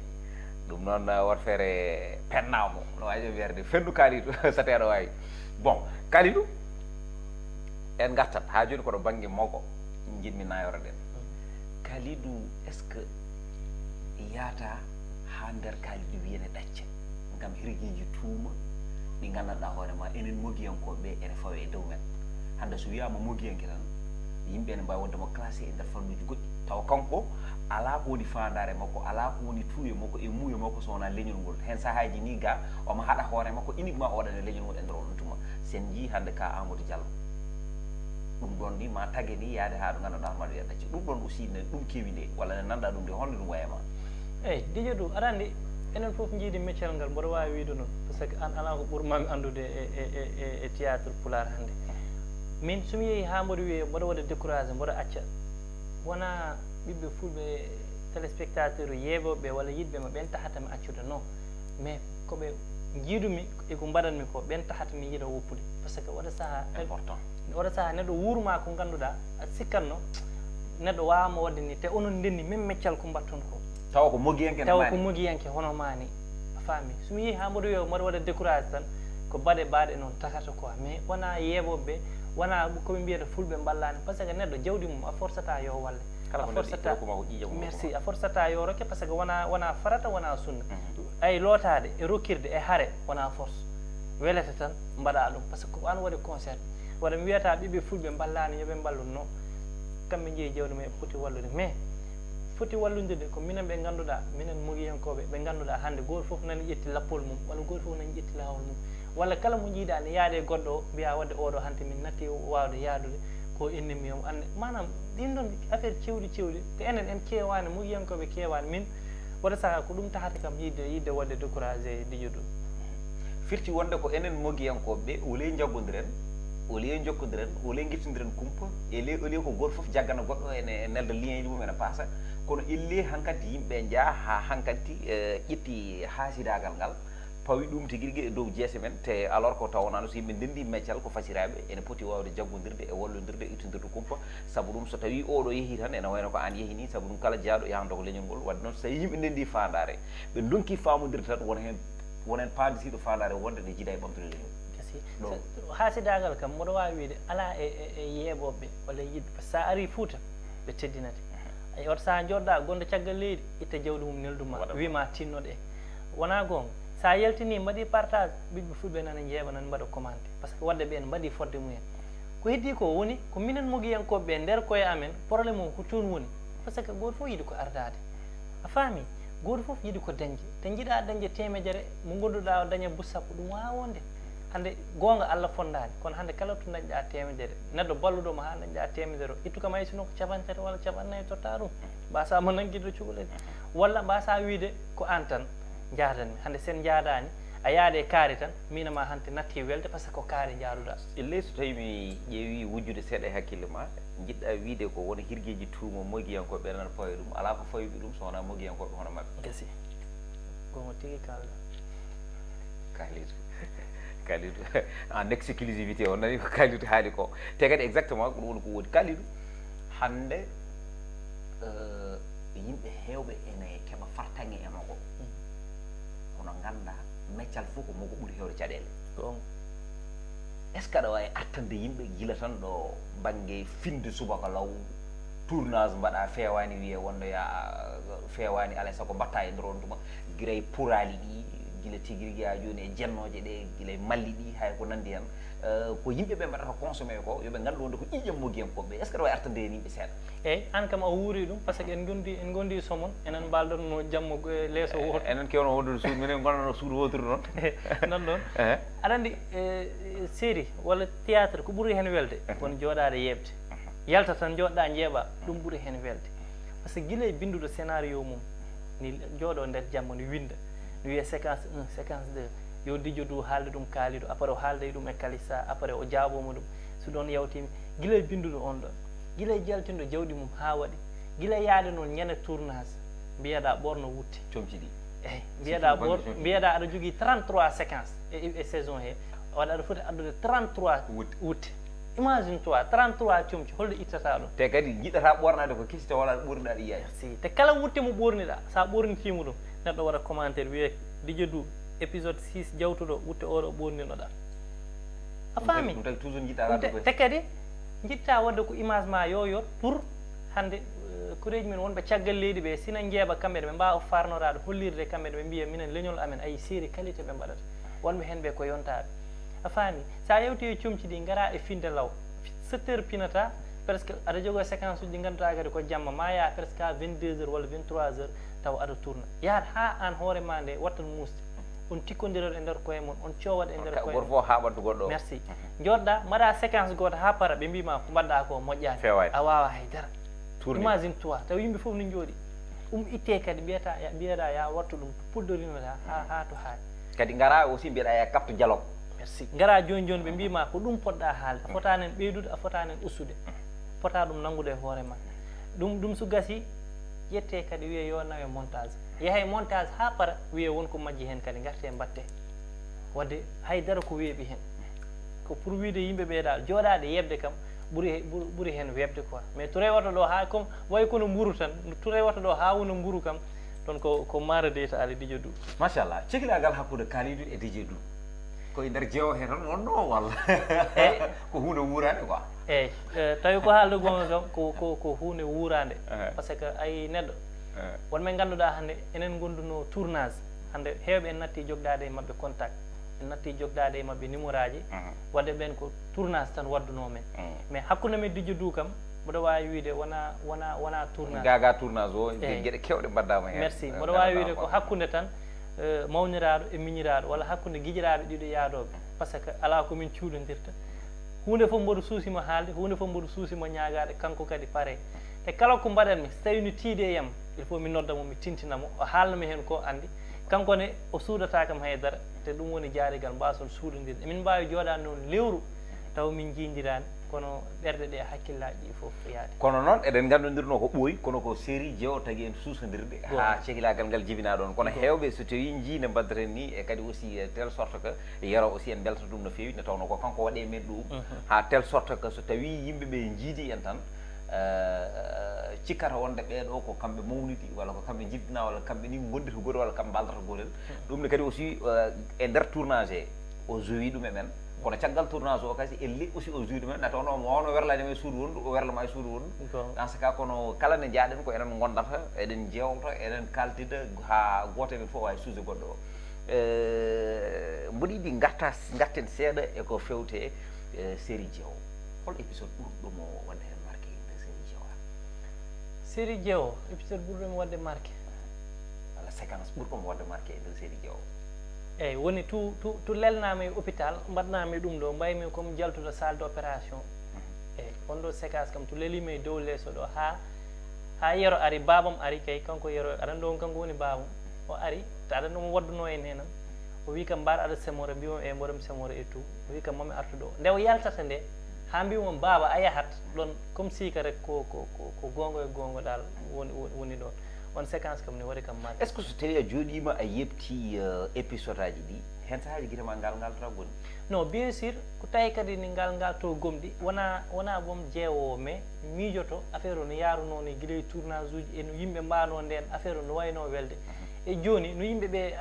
Ɗum noon, ah, wot feere pennamo no waji werde fendu Kalidou. Sateɗo wawi. Bon, Kalidou, en gartat ha joni koɗo bangge mogo, jiɗmi nayoroɗen. Kalidou, est ce que yaata ha nder Kalidou wiyene ɗacca? Ngam hirgiji tuuma ɗi gandanɗa hoore ma, enen mogiyankoɓe ɓe ene fawe e dow men. Hande so wiyama mogiyanke tan, yimɓe ene mbawi wonde mo classé e nder fannuji goɗɗi, tawa kanko ala ko woni fandare makko, ala ko woni tuuye makko e muuye makko so wona leñol ngol. Hen sahaji ni ga omo haɗa hoore makko uniquement o waɗane leñol ngol e nder on tuma. Sen jii hande ka Amadou Diallo, ɗum ɗon ni ma tage ni yaade ha ɗo gandanɗa hoore ma ɗo yiyata ɗacce. Ɗum ɗon aussi ne ɗum kewi nde walla ne nanɗa ɗum nde, holno ɗum wayama? Eyyi, Didio Dow, aɗa anndi enen fof njiidi meccal ngal, mboɗo waawi wiyde noon, par ce que aan alaa ko ɓurmaami anndude e e e e e théâtre pulaar hannde. Min so mi yehii haa mboɗo wiyee mboɗo waɗa découragé, mboɗo acca, wonaa ɓiɓɓe fulɓe, téléspectateur yeeɓooɓe walla yiɗɓe ma ɓeen tahata mi accude, non, mais ko ɓe njiidumi e ko mbaɗatmi ko ɓeen tahata mi yiɗa woppude, par ce que oɗo sahaa important. Oɗo sahaa neɗɗo wuurma ko ngannduɗaa a sikkatno neɗɗo waawama waɗde ni, te onon ndenni même meccal ko mbatton ko. Tawa ko mogiyanke tawa ko mogiyanke hono ma ni. A faami? So mi yehi haa mboɗo wiya mboɗo waɗa décourage tan, ko baɗe baɗe noon tagata quoi, mais wona yeeɓoɓe, wona koɓe mbiyata fulɓe mballani, par ce que neɗɗo jawdi mum a forcata yo walle. Kala ko nder ittoro ko ma ko ƴiiƴam. Merci. A forcata yo rokke par ce que wona wona farata wona sunna. Ay lootaade e rokkirde e hare wona force. Welata tan mbaɗa ɗum par ce que ko an waɗi concert. Waɗa mi wiyata ɓiɓɓe fulɓe mballani yo ɓe mballu non. Kamɓe jeeyi jawdi mum eɓe poti wallude mais foti walludirde ko minen ɓe ngannduɗaa minen mogiyankoɓe ɓe ngannduɗaa hannde gooto fof nani ƴetti lappol mum walla gooto fof nani ƴetti laawol mum. Walla kala mo njiiɗaa ne yaade e goɗɗo o mbiya waɗde oɗo hannde min natti waawde yaadude ko ennemi o annde maanaam ɗin ɗon affaire cewɗi cewɗi te enen en keewaani mogiyankoɓe keewaani min. Wata saha ko ɗum tahata kam yidde yidde waɗde découragé Didio Dow. Firti wonde ko enen mogiyankoɓe ɓe au lieu jaggodiren, au lieu jokkodiren, au lieu guittodiren kumpa, e lieu au lieu ko goto foof jaggana goɗɗo ene nelda lien ji mum ene paasa. Kono illi hankadi yimɓe jaa ha hankadi ƴetti haasidagal ngal pawi ɗum tigi rigi e dow jeese men te alors ko tawnano so yimɓe ndendi meccal ko fasiraɓe ene poti wawde jaggodirde e wallodirde e ittodirde kumpa. Saabu ɗum so tawi oɗo yeehi tan ene wayno ko an yeehi ni, saabu ɗum kala jaaɗo yahanta ko leñol ngol. Wadde noon so tawi yimɓe ndendi fandare ɓe donki famodirde tan wona hen wona hen paadisiɗo fandare wonde ne jiida e ɓamtude leñol. Gasi. Ɗo. Haasidagal kam mboɗo wawi wiide ala e e- e yeeɓoɓe walla e yiɗɓe par ce que sa ari Fouta ɓe teddinate. Ay oto sa joɗɗa gonɗo caggal leydi itta jawdi mum neldu ma wima tinnoɗe. Wona gonga sa yaltini mbaɗi partage ɓiɓɓe fulɓe nana jeeɓa nana mbaɗa commenté par ce que wadde ɓen mbaɗi fodde mumen. Ko heddi ko woni ko minen mogiyankoɓe ɓe nder koye amen problème o ko toon woni. Par ce que goto fof yiɗi ko ardade. A faami? Gooto fof yiɗi ko dañde. Te njiɗa dañde teemedere, mo ngonnduɗaa o daña buus sappo, ɗum waawaa wonde. Hannde goonga Allah fonndaani, kono hannde kala to ndañɗaa teemedere, neɗɗo balluɗo ma haa ndañɗaa teemedere o, ittu kam hay sinno ko capanɗe tati walla capanɗe nayi totta ɗum. Mbaasaa mo nanngude cukalel. Walla mbaasaa wiyde ko aan tan njaadanmi. Hannde sen njaadaani, a yaade e kaari tan, miin e maa hannde natti welde par ce que ko kaari njaaduɗaa. Ellee so tawii mi ƴeewii wujjude seeɗa e hakkille maa, njiɗɗaa wiyde ko won hirgeeji tuuma mogiyankooɓe ɓe nana pawa e ɗum, alaa ko fawi ɓe ɗum so wonaa mogiyankooɓe hono maɓɓe. Gasi. Ɗum tigi kalɗa. Kalidou. Kalidou, en exclusivité, on nani ko Kalidou haali ko. Te kadi exactement ko ɗum woni ko woodi. Kalidou, hannde eh, yimɓe heewɓe ene keɓa fartaŋŋe e makko. Kono ngannda meccal fof ko makko ɓuri heewde caɗeele. Ko on. Est ce que aɗa waawi artande yimɓe gila tan ɗo bannge finde subaka law, tournage mbaɗa, feewaani wiye wonɗo ya, feewaani alay sago mbatta e nder on tuma, gila e puraali ɗi, gila tigi rigi haa jooni e jennooje ɗe, gila e malli ɗi, hay ko nanndi heen. Eh, ko yimɓe ɓe mbaɗata consommé ko, yo ɓe nganndu wonde ko ƴiiƴam mogiyankooɓe. Est ce que aɗa waawi artande heen yimɓe seeɗa? Eeyi, aan kam a wuuri ɗum, parce que en ngondi, en ngondi somon, enen mbaalɗon no jamma go-, e leeso wooto. Enen kewno wondude suudu, minen ngonano suudu wooturu noon. Noon ɗoon. Ehe. Aɗa anndi, eh, série walla théâtre ko ɓuri heen welde, won jooɗaade yeeɓde. Yalta tan njooɗɗaa njeeɓa, ɗum ɓuri heen welde. Parce que gila e binnduɗo scénario mum, ni jooɗo nder jamma, ni winnda, ni wiya séquence un, séquence deux, yo Didio Doux haalde ɗum Kalidou, après o haalda e ɗum e Kalissa, après o jaabooma ɗum. So ɗoon yawtiima, gila e binnduɗo on ɗoon, gila e jaltinɗo jawɗi mum haa waɗi, gila e yaade noon ñande tournage, mbiyeɗaa ɓoorno wutte. Comci ɗi. Eeyi, mbiyeɗaa ɓoor, mbiyeɗaa aɗa jogii trente-trois séquence e, e saison he, waɗa aɗa foti addude trente-trois wutte. Wutte. Imagine toi, trente-trois comci, holɗo ittata ɗum? Te kadi jiɗata ɓoornaade ko kesi, te wala ɓoorniɗa ɗi yaay. Merci. Te kala wutte mo ɓoorniɗa, sa ɓoornitiimo ɗum, neɗɗo waɗa commentaire, wiye, Didio Doux, épisode six, jawtuɗo, wutte oɗo ɓoorninoɗa. A faami? Ɗum tagi toujours jiɗɗa Ɗum te- wadde ko te kadi, jiɗta wadde ko image ma yo yot pour hannde, eh, koreeji men wonɓe caggal leydi ɓe, sina njeeɓa kamɓe ne, ɓe mbaawa farnoraade, hollirde kamɓe ne, ɓe mbiya minen leñol amen, ayi série qualité ɓe mbaɗata. Wonɓe heen ɓe ko yontaaɓe. A faami? So a yewti e comci ɗi, ngara e finde law. Sept heures pinata, presque aɗa jogoo séquence uji ɗi ngannduɗaa kadi ko jamma, ma yaha presque à vingt-deux heures walla vingt-trois heures, tawa aɗa tourna. Yahat haa aan hoore ma nde wattan muusde. On tikkondirat e nder koye mon, on coowat e nder koye mon. Goto fof haaɓanta goɗɗo o. Merci. Jooɗɗa, mbaɗa séquence gooto haa para, ɓe mbiima ko mbaɗɗa ko moƴƴaani. Feewaani. A waawaa hay dara. Tourné. Imagine toi, taw yimɓe fof no njooɗi. Ɗum itte kadi, mbiyata, mbiyeɗa ya wattu ɗum, to puddorinoɗa haa, haa to haari. Kadi ngara aussi mbiyeɗa ya kaptu dialogue. Merci. Ngara jooni jooni ɓe mbiima ko ɗum poɗɗa haalde. A fotaani en ɓeydude, a fotaani en ustude. Pota ɗum nanngude e hoore ma. Ɗum, ɗum so gasi, ƴette kadi wiye yo nawe montage. Yahay montage haa para, wiye won ko majji heen kadi, ngarte mbatte. Wadde hay dara ko weeɓi heen. Ko pour wiide yimɓe ɓeeɗa jooɗaade yeɓde kam, ɓuri he-, ɓuri, ɓuri heen weeɓde quoi. Mais Touré oto ɗo haa comme way kono mburu tan, Touré oto ɗo haa wona mburu kam, ɗon ko, ko maara deyta ali Didio Doux. Machallah, cekilagal hakkunde Kalidou e Didio Doux. Ko e nder jeewo he tan wonno walla? Eyi. Ko huunde wuuraande quoi. Eyi, eh, tawi ko haalde goonga kam ko, ko, ko huunde wuuraande. Ehe. Parce que ayi neɗɗo, ehe, won men ngannduɗaa hannde enen ngondunoo tournage. Hannde heewɓe en natti jogdaade e maɓɓe contact. En natti jogdaade e maɓɓe numéro aji. Mhm. Wadde ɓeen ko tournage tan waddunoo men. Mhm. Mais hakkunde men Didio Doux kam, mboɗo waawi wiide wona, wona, wona tournage. Gaga tournage o, eyi, geɗe keewɗe mbaɗdaama heen. Merci. Eh, mboɗo waawi wiide ko hakkunde tan, eh, mawniraaɗo e miñiraaɗo, walla hakkunde gijiraaɓe ɗiɗo yaadooɓe. Parce que alaa ko min cuuɗondirta. Huunde fof mboɗo suusi mo haalde, huunde fof mboɗo suusi mo ñaagaade, kanko kadi pare. Te kala ko mbaɗatmi, so tawii no tiiɗi e yam, il faut mi nodda mo, mi tintina mo, o haalna mi heen ko anndi. Kanko ne, o suuɗataa kam hay dara, te ɗum woni jaarigal, mbaason suuɗondirde. Emin mbaawi jooɗaade noon lewru, taw min njiidiraani, kono ɓerɗe ɗe, hakkillaaji ɗi fof yaade. Kono noon, eɗen nganndondirnoo ko ɓooyi, kono ko série jeewo tagi en suusondirde, haa cehilaagal ngal jibinaa ɗoon. Kono heewɓe, so tawii njii nde mbaɗdaten nii, e kadi aussi, eh, telle sorte que Yero aussi en mbelta ɗum no feewi, nde tawnoo ko kanko waɗi e men ɗum, haa telle sorte que so tawii yimɓe ɓe njiidi en tan, eh, cikkata wonde ɓee ɗoo ko kamɓe mawniti, walla ko kamɓe njiddinaa, walla kamɓe nii ngondirta gootel, walla kamɓe mbaaldata gootel. Ɗum ne kadi aussi, eh, e nder tournage he, o joue ɗum e men. Kono caggal tournage o kadi, elle aussi o joue ɗum e men, nde tawnoo mo wano werlaade ma e suudu wondu, o werla ma e suudu wondu. Dans ce cas, kono kala nde njaaɗen ko enen ngondata, eɗen jeewta, eɗen kaaltida, haa gooto e men fof waawi suusde goɗɗo o. Eh, mboɗo yiɗi ngarta, ngarten seeɗa e ko fewte, eh, série jeewo. Hol épisode ɓurɗo mo waɗde heen marqué e nder série jeewo? Série jeewo, épisode ɓurɗo mo waɗde marqué. Walla séquence ɓurɗo mo waɗde marqué e nder série jeewo? Eyi, woni tu, tu, tu lelnaama e hôpital, mbaɗnaama e ɗum ɗo, mbaymi comme jaltuɗo salle d'opération. Mhm. Eyi, on ɗo séquence kam, tu leliima e dow leeso ɗo, haa, haa Yero ari, baabam ari kay, kanko Yero, aɗa anndi on kanko woni baabam. O ari, ta aɗa anndi omo waddunoo en heen. O wii kam, mbaar aɗa semora, mbiimi, eyi, mboɗo mi semora et tout. O wii kam, mami artu ɗo. Nde o yaltata nde, haa mbiimi, baaba, a yahat ɗoon, comme si ka rek ko, ko, ko, ko goonga e goonga dal woni, woni, woni ɗoon. On séquence kam ne waɗi kam marqué. Est ce que so tawi a jooɗima a yebti épisode aji ɗi, hen sahaaji gite ma ngal ngal tan goni? Non, bien sûr. Ko tawi kadi ni ngal ngal to gomɗi wona wona boom jeewowo, mais miijoto affaire o no yaruno ni gila e tournage uji e no yimɓe mbano nden affaire o no wayno welde. E joni no yimɓe ɓe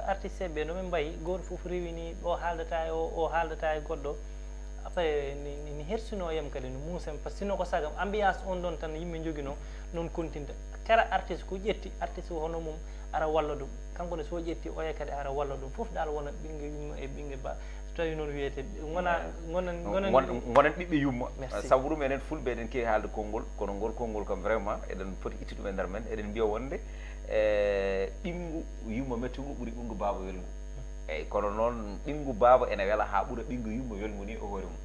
artiste ɓe no ɓe mbayi goto foof rewini o haaldata e o o haaldata e goɗɗo. Après ni hersino yam kadi no muusam par ce que sino ko sagam ambiance on ɗon tan yimɓe jogino. Noon continta kala artiste ko ƴetti artiste hono mum ara walla ɗum. Kanko ne so ƴetti oya kadi ara walla ɗum fof dal wona ɓinge yumma e ɓinge ba. So tawi noon wiyete gona gonan gonan gonan ɓiɓɓe yumma. Sabu ɗum enen fulɓe eɗen kewi haalde konngol kono ngol konngol kam vraiment eɗen poti ittude ɗum e nder men eɗen mbiya wonde e ɓinngu yumma mettugu ɓuri ɓinngu baaba welngu. Eyyi kono noon ɓinngu baaba ene wela haa ɓura ɓinngu yumma welngu ni o hoore mum.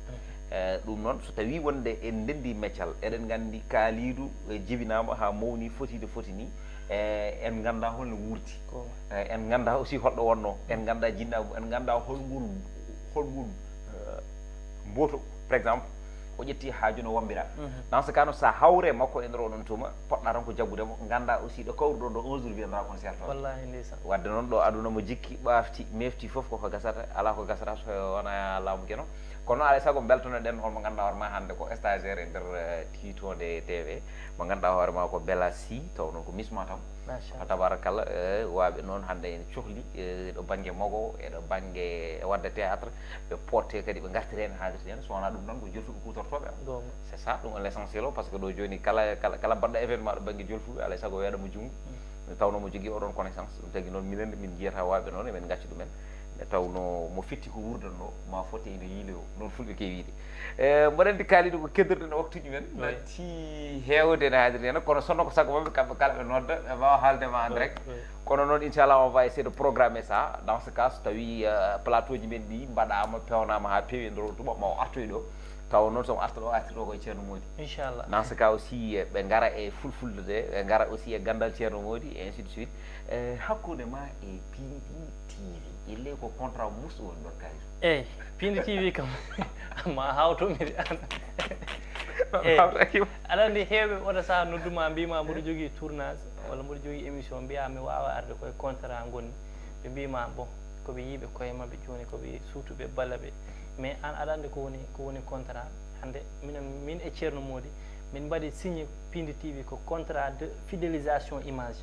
Ɗum noon so tawi wonde en ndendi meccal eɗen nganndi kaalidu jibinama haa mawni fotiɗo foti ni. En ngannda holno wuurti. En ngannda aussi holɗo wonno en ngannda jinnagu en ngannda holngol holngol mboto par exemple o ƴetti haaju no wambira. Dans ce cas no sa hawre makko e nder oɗon tuma poɗɗa tan ko jaggudemo ngannda aussi ɗo kawruɗon ɗo un jour wiyandra kon serto. Wallahi ndeysan. Wadde noon ɗo aduna mo jikki ɓafti mefti foof koko gasata ala ko gasata so wona laamu geno. Kono alay sago beltonoɗen holmo ganduɗa hoore ma hande ko stagiaire e nder tiitonde tv mo ganduɗa hoore ma ko bela si taw noon ko misma taw. Fa tabarakallah. Waɓe noon hande ene cohli eɗo banggue mogo eɗo banggue wadde théâtre ɓe potte kadi ɓe gartiri hen haalirta hen so wona ɗum noon ko jolfuɓe kutortoɓe am. C'est ça ɗum l' essentiel o par ce que ɗo joni kala kala kala mbaɗɗo événement ɗo banggue jolfuɓe alay sago weeɗamo junngo. Nde tawnoo mo jogii oɗon connaissance ɗum tagi noon minen min njiyata waaɓe noon emin ngacca ɗumen. Nde tawnoo mo fitti ko wuurdanɗo ma fotte ina yiiloyo noon fulɓe kewi wiide. E mboɗo anndi kaalidu ko keddirɗen waktuji men natti heewde ene haajiri heen kono sonno ko sago maɓɓe kamɓe kala ɓe nodda ɓe mbawa haalde ma en direct. Kono noon inchallah on va essayer de programmer ça dans ce cas so tawi plateau ji men ɗi mbaɗama pewnama ha peewi e nder o tuma ma o artoy ɗo. Tawa noon somo arta ɗo artirɗo koye ceerno moodi. Inchallah. Dans ce cas aussi ɓe gara e fulfulde de ɓe gara aussi e gandal ceerno moodi et ainsi de suite. E hakkude ma e pindi tv ille ko contrat musu woni ɗon kayto. Eyyi. Pindi tv kam ma hawtomiri an. Eyyi. Aɗa andi hewɓe oɗo saha nodduma mbima mboɗo jogui tournage walla mboɗo jogui émission mbiya mi wawa arde koye contrat gonni. Ɓe mbima bon koɓe yiiɓe koye mabɓe joni koɓe suutuɓe balla ɓe. Mais an aɗa andi ko woni ko woni contrat. Hande minen min e ceerno moodi min mbaɗi signe pindi tv ko contrat de fidélisation image.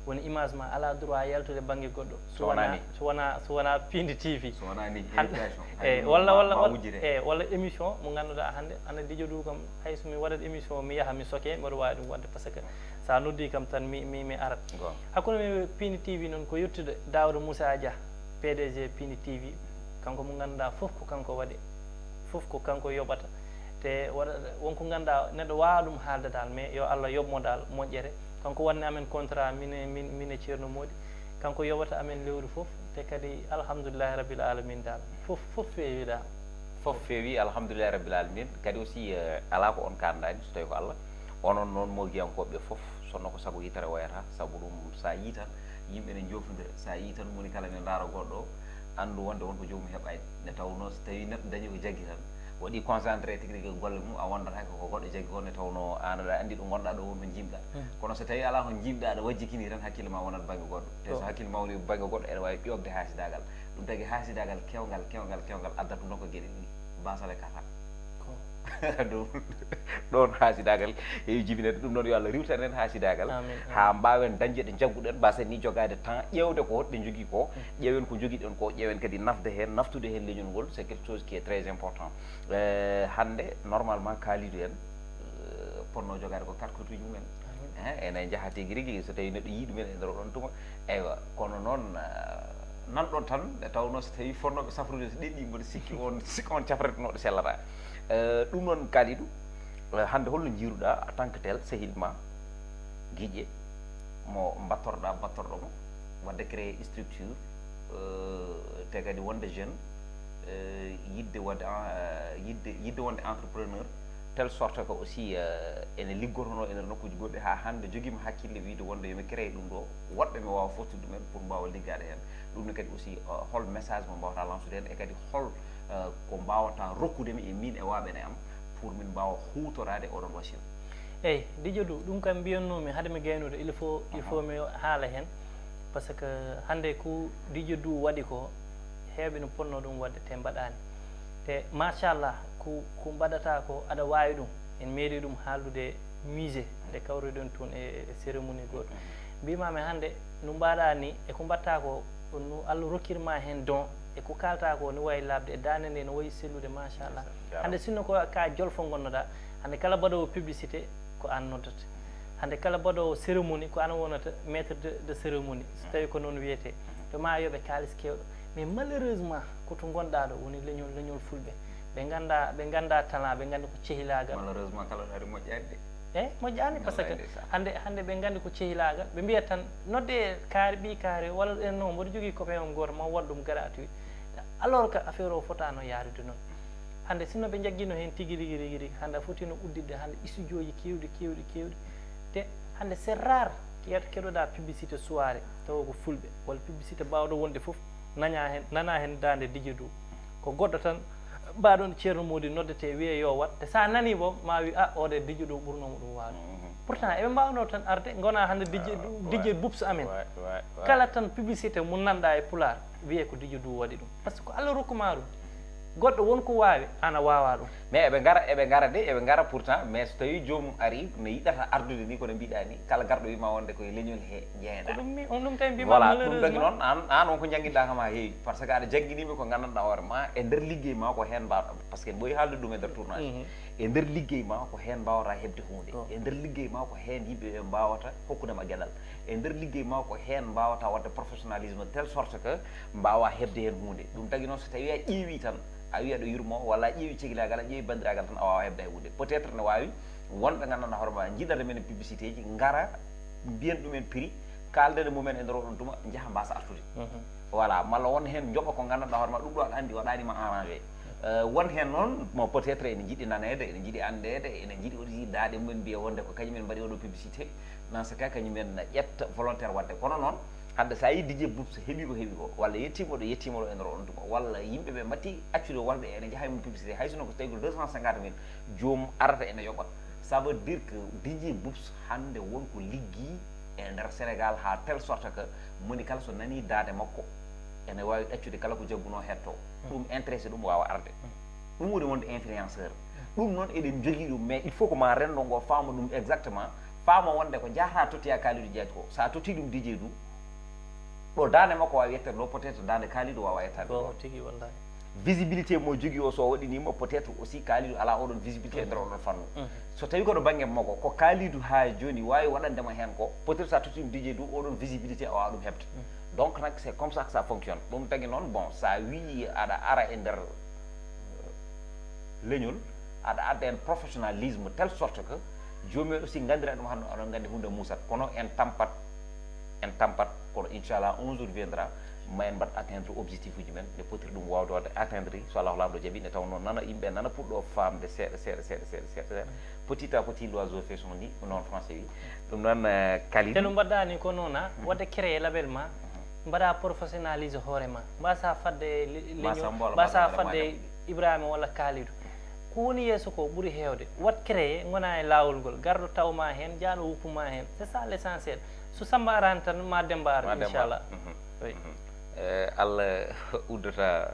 Woni image ma ala droit yaltude banggue goɗɗo so wona so wona so wona pindi tv. So wona ni invitation. Eyyi walla walla walla eyyi walla émission mo ganduɗa hande ana dijo ɗum kam hayso mi waɗat émission mi yaaha mi soke mboɗo wawi ɗum wadde par ce que sa noddi kam tan mi mi mi arat. Hakkude mi pindi tv noon ko yettude daouda moussa dia pdg pindi tv. Kanko mo ganduɗa foof ko kanko waɗi foof ko kanko yoɓata. Te waɗa wonko ganduɗa neɗɗo wawa ɗum haalde dal mais yo allah yoɓmo dal moƴƴere. Kanko wanni amen contrat mine mine ceerno moodi. Kanko yoɓata amen lewru foof te kadi alhamdulillahi rabbil alamin dal foof foof feewi dal. Foof feewi alhamdulillahi rabbil alamin kadi aussi ala ko on kandani so tawi ko allah. Onon noon mogiyankoɓe foof sonno ko sago yitere wayata sabu ɗum sa yitan yimɓe ne jofodira sa yitan moni kala ne daara goɗɗo. Anndu wonde won ko joomum heɓani nde tawnoo so tawii neɗɗo dañi ko jaggi tan waɗi concentré tigi rigi golle mum a wondata ko ko goɗɗo jaggi ko nde tawnoo aan aɗa anndi ɗo ngonɗaa ɗo won ko jiimɗaa. Kono so tawii alaa ko jiimɗaa aɗa wajjikini tan hakkille ma wonat bannge goɗɗo te so hakkille ma woni bannge goɗɗo eɗa waawi ƴoogde haasidaagal. Ɗum tagi haasidaagal kewngal kewngal kewngal addat ɗum ɗon ko geɗe ɗiɗi basale kata. Ɗum ɗon haasidaagal heewi jibinede ɗum noon yo allah riwtan en haasidaagal. Haa mbaawen dañde ɗe njagguɗen mbasen ni jogaade temps ƴeewde ko hoɗɓe njogii ko. Ƴeewen ko njogiɗen ko ƴeewen kadi nafde heen naftude heen leñol ngol c'est quelque chose qui est très important. Hannde normalement kaalidu en potno jogaade ko quatre cotuji mumen. Ene njaha tigi rigi so tawi neɗɗo yii ɗumen e nder oɗon tuma. Eywa kono noon nanɗon tan nde tawnoo so tawi fonnooɓe safrude so ɗeɓi mboɗo sikki on sikki on cafretonoɗo sellata. Ɗum noon kaalidu hannde holno jiiruɗa en tant que tel sehil ma giƴƴe mo mbattorɗa battorɗo mo wadde créé structure te kadi wonde jeune yidde wadde yidde yidde wonde entrepreneur. Telle sorte que aussi ene liggotono e nder nokkuji goɗɗi ha hande joguima hakkille wiide wonde yomi créé ɗum ɗo woɗɓe mi wawa fottude ɗumen pour mbawa liggade hen. Ɗum ne kadi aussi hol message mo mbawata lansude hen e kadi hol ko mbawata rokkude mi e min e waɓene am pour min mbawa hutorade oɗon wasiyum? Eyi, Dijo Du, ɗum kam mbiyannoomi hade mi gaynude, il faut, il faut mi haala heen, par ce que hannde ko Dijo Du waɗi ko, heewɓe no potnoo ɗum waɗde te mbaɗaani. Te machallah, ko, ko mbaɗata ko aɗa waawi ɗum, en meeɗii ɗum haaldude musée nde kawruɗen toon e, e cérémonie gooto. Mbiimaami hannde no mbaɗaa ni e ko mbaɗtaa ko, no Allah rokkir ma heen don, e ko kaaltaa ko no wayi laaɓde, e daande nde no wayi sellude, machallah. Hannde sinno ko ka jolfo ngonnoɗaa, hannde kala mbaɗoowo publicité ko aan noddata. Hannde kala mbaɗoowo cérémonie ko aan wonata maître de, de cérémonie, so tawii ko noon wiyetee. Ɓe ma yoɓe kaalis keewɗo. Mais malheureusement, ko to ngonɗaa ɗo woni leñol, leñol fulɓe. Ɓe nganndaa, ɓe nganndaa talent, ɓe nganndi ko cehilaagal. Malheureusement, kala ɗo ari moƴƴaani de. Eyi, moƴƴaani, par ce que hannde, hannde ɓe nganndi ko cehilaagal. Ɓe mbiya tan, nodde kaari, ɓii kaari, walla ɗen noon, mboɗo jogii copain on gooto, ma waɗ ɗum gratuit. Alors que affaire o fotaano yaarude noon. Hannde, sinno ɓe njaggino heen tigi rigi, rigi, rigi, hannde a fotino udditde, hannde studiooji keewɗi, keewɗi, keewɗi. Te hannde, c'est rare, ke-, keɗoɗaa publicité soirée, tawa ko fulɓe, walla publicité baawɗo wonde fof, naña heen, nana heen daande Dijo Du. Ko goɗɗo tan, mbaɗon Ceerno Moodi noddete, wiyee yo waɗ. Te so a nanii boom, ma wi, "Ah, o de Dijo Du ɓurnoo mo ɗum waawde." Pourtant, eɓe mbaawnoo tan arde, ngona hannde Dijo, Dijo Bubs amen. Kala tan publicité mo nanɗaa e Pulaar, wiyee ko Dijo Du waɗi ɗum. Par ce que ko Allah rokku ma ɗum. Goɗɗo won ko waawi, aan a waawaa ɗum. Mais eɓe ngara, eɓe ngara de, eɓe ngara pourtant, mais so tawii joomum ari, no yiɗata ardude ni, kono mbiɗaa ni, kala garɗo wiima wonde koye leñol he jeeɗa. Ko ɗum mi, on ɗum tawi mbima. Voilà, ɗum tagi malheureusement. Noon, aan, aan on ko jannginɗaa kam haa heewi, par ce que aɗa jannginiiɓe ko nganndanɗaa hoore ma, e nder liggey ma ko heen mbaawɗaa, par ce que en ɓooyi haalde ɗum e nder tournage. Mhm. E nder liggey ma ko heen mbaawata heɓde huunde. Ko. E nder liggey ma ko heen yimɓe ɓe mbaawata hokkude ma geɗal. E nder liggey ma ko heen mbaawata waɗde professionnalisme telle sorte que mbaawa heɓde heen huunde. Ɗum tagi noon so tawii a ƴeewi tan, a wiya ɗo yurmo, walla a ƴeewi cehilaagal, a ƴeewi banndiraagal tan, a waawaa heɓde hay huunde. Peut-être ne waawi wonɓe nganndanɗaa hoore ma njiɗata men e publicité ji, ngara, mbiyen ɗumen prix, kaalden e mumen e nder oɗon tuma, njaha mbaasa artude. Mhm. Voilà, malla won heen njoɓa ko nganndanɗaa hoore ma, ɗum ɗo aɗa anndi waɗaani ma arrangé. Euh, won heen noon, mo peut-être ene njiɗi naneede, ene njiɗi anndeede, ene njiɗi aussi daaɗe mumen mbiya wonde ko kañum en mbaɗi oɗo publicité. Dans ce cas, kañum en ƴetta volontaire waɗde. Kono noon, hannde so a yii Dijo Bubs heɓi ko heɓi ko, walla yettiima ɗo, yettiima ɗo e nder oɗon tuma, walla yimɓe ɓe mbatti accude wonɓe ene njaha e mum publicité, hay sinno ko so tawii ko deux cent cinquante mille, joom arata ene yoɓa. Ça veut dire que Dijo Bubs hannde won ko liggii e nder Sénégal, haa telle sorte que moni kala so nanii daande makko, ene waawi ɗaccude kala ko jaggunoo hettoo. Ɗum intéressé ɗum waawa arde. Ɗum woni wonde influenceur. Ɗum noon eɗen njogii ɗum, mais il faut que ma renndo ngo faama ɗum exactement, faama wonde ko njahataa tottoyaa Kalidou Diagne ko. So a tottii ɗum Dijo Du, ɗo daande makko waawi yetteede ɗo, peut-être daande Kalidou waawa yettaade ɗo. Ko tigi wallahi. Visibilité mo jogii o, so o waɗiniima, peut-être aussi Kalidou alaa oɗon visibilité e nder oɗon fannu. Mhm. So tawii ko ɗo bannge makko, ko Kalidou haa jooni waawi waɗande ma heen ko, peut-être so a tottii ɗum Dijo Du, oɗon visibilité a waawaa ɗum heɓde. Mhm. Donc nag, c'est comme ça que ça fonctionne. Ɗum tagi noon, bon, so a wii aɗa ara e nder, euh, leñol, aɗa adda heen professionnalisme telle sorte que joomum en aussi nganndira ɗum, hannde oɗon nganndi huunde muusat. Kono en tampat, en tampat, kono inchallah, un jour viendra, ma en mbaɗ atteindre objectif uji men, nde potiri ɗum waawde waɗde atteindre, so Allahu Laamɗo jaɓi, nde tawnoo nana, yimɓe nana puɗɗoo faamde seeɗa, seeɗa, seeɗa, seeɗa, seeɗa, seeɗa. Petit à petit, l'oiseau fait son nid, ko noon français wi. Ɗum noon, eh, Kalidou. Te no mbaɗɗaa ni ko noon, a, mhm, waɗde créer label ma, mhm, mbaɗa professionnaliser hoore ma, mbasa fadde le-, leñol, mbasa fadde Ibrahima walla Kalidou. Ko woni yeeso ko ɓuri heewde. Waɗ créer, ngona e laawol ngol. Garɗo taw ma heen, jaaɗo woppu ma heen. C'est ça l'essentiel. So Samba araani tan, ma Demba ar, inchallah. Mhm. Oui. Mhm. Eh, Allah uddata,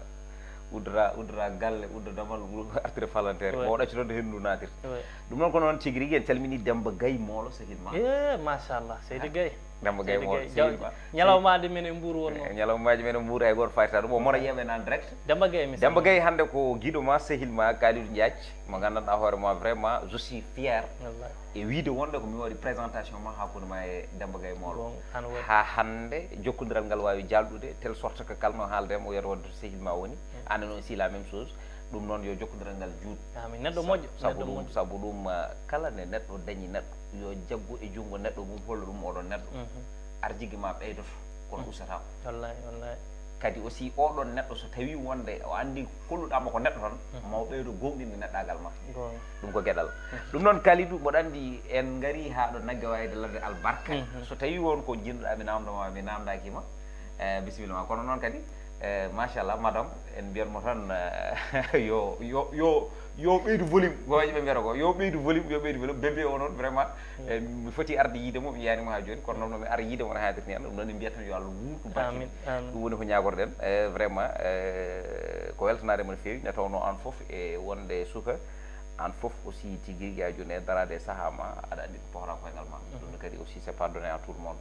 uddata, uddata galle, udda damal, artira falanteere. Oui. Mo ɗaccude ɗo henndu naatirta. Oui. Ɗum noon ko noon tigi rigi, en calmini Demba Gaye Moolo, sehil ma. Eh, machallah, Seydi Gaye. Demba Gaye Moolo, sehil ma. Ñalawmaaji men e Mbuur wonnoo. Eh, ñalawmaaji men e Mbuur, hay gooto fayta ɗum. O mona yeeɓen en direct. Demba Gaye, mi Demba Gaye hannde ko giɗo ma, sehil ma, Kalidou Diagne, mo nganndanɗaa hoore ma, vraiment, je suis fier. Wallahi. E wiyde wonde ko mi waɗi présentation ma hakkunde ma e Demba Gaye Moolo. Bon, hano waɗi. Haa hannde, jokkondiral ngal waawi jaalɗude, telle sorte que kala no haalde mo, o wiyata wonde to sehil ma woni. Mm. Aan noon aussi la même chose. Ɗum noon yo jokkondiral ngal juut. Amin. Neɗɗo moƴƴo, sabu neɗɗo ɗum, moƴƴo. Sabu ɗum, ah, kala nde neɗɗo dañi neɗɗo, yo jaggu e junngo neɗɗo mum, holla ɗum oɗon neɗɗo. Mhm. Arjigi ma ɓeydoto, kono, mhm, ustataako. Wallahi, wallahi. Kadi aussi oɗon neɗɗo so tawii wonde o anndi kolluɗaa mo ko neɗɗo tan, mhm, ma o ɓeydo gooŋɗinde neɗɗaagal ma. Goonga. Ɗum ko geɗal. Mhm. Ɗum noon Kalidou, mboɗo anndi en ngarii haa ɗo nagge waayde ladde albarka. Mhm. So tawii won ko njiɗnoɗaa mi naamndo ma, mi naamndaaki ma, eh, bisimilla ma. Kono noon kadi, Eh, machallah, madame, en mbiyat mo tan, eh, yo yo yo yo ɓeydu volume, ko waji ɓe mbiyata ko yo ɓeydu volume, yo ɓeydu volume. Bébé o noon, vraiment, eh, mi foti arde yiide mo, mi yiyani mo ha joni, kono noon mi ara yiide mo no haadirni en. Ɗum noon en mbiyat tan yo Allah wuurtu barke. Amin, amin. Ɗum woni ko ñaagorɗen, eh, vraiment, eh, ko weltanaade mo no feewi, nde tawnoo aan fof e wonde suka, aan fof aussi tigi rigi a joni e daraade e sahaa ma, aɗa anndi ko pohra koyngal ma. Ɗum ne kadi aussi c'est pas donné à tout le monde.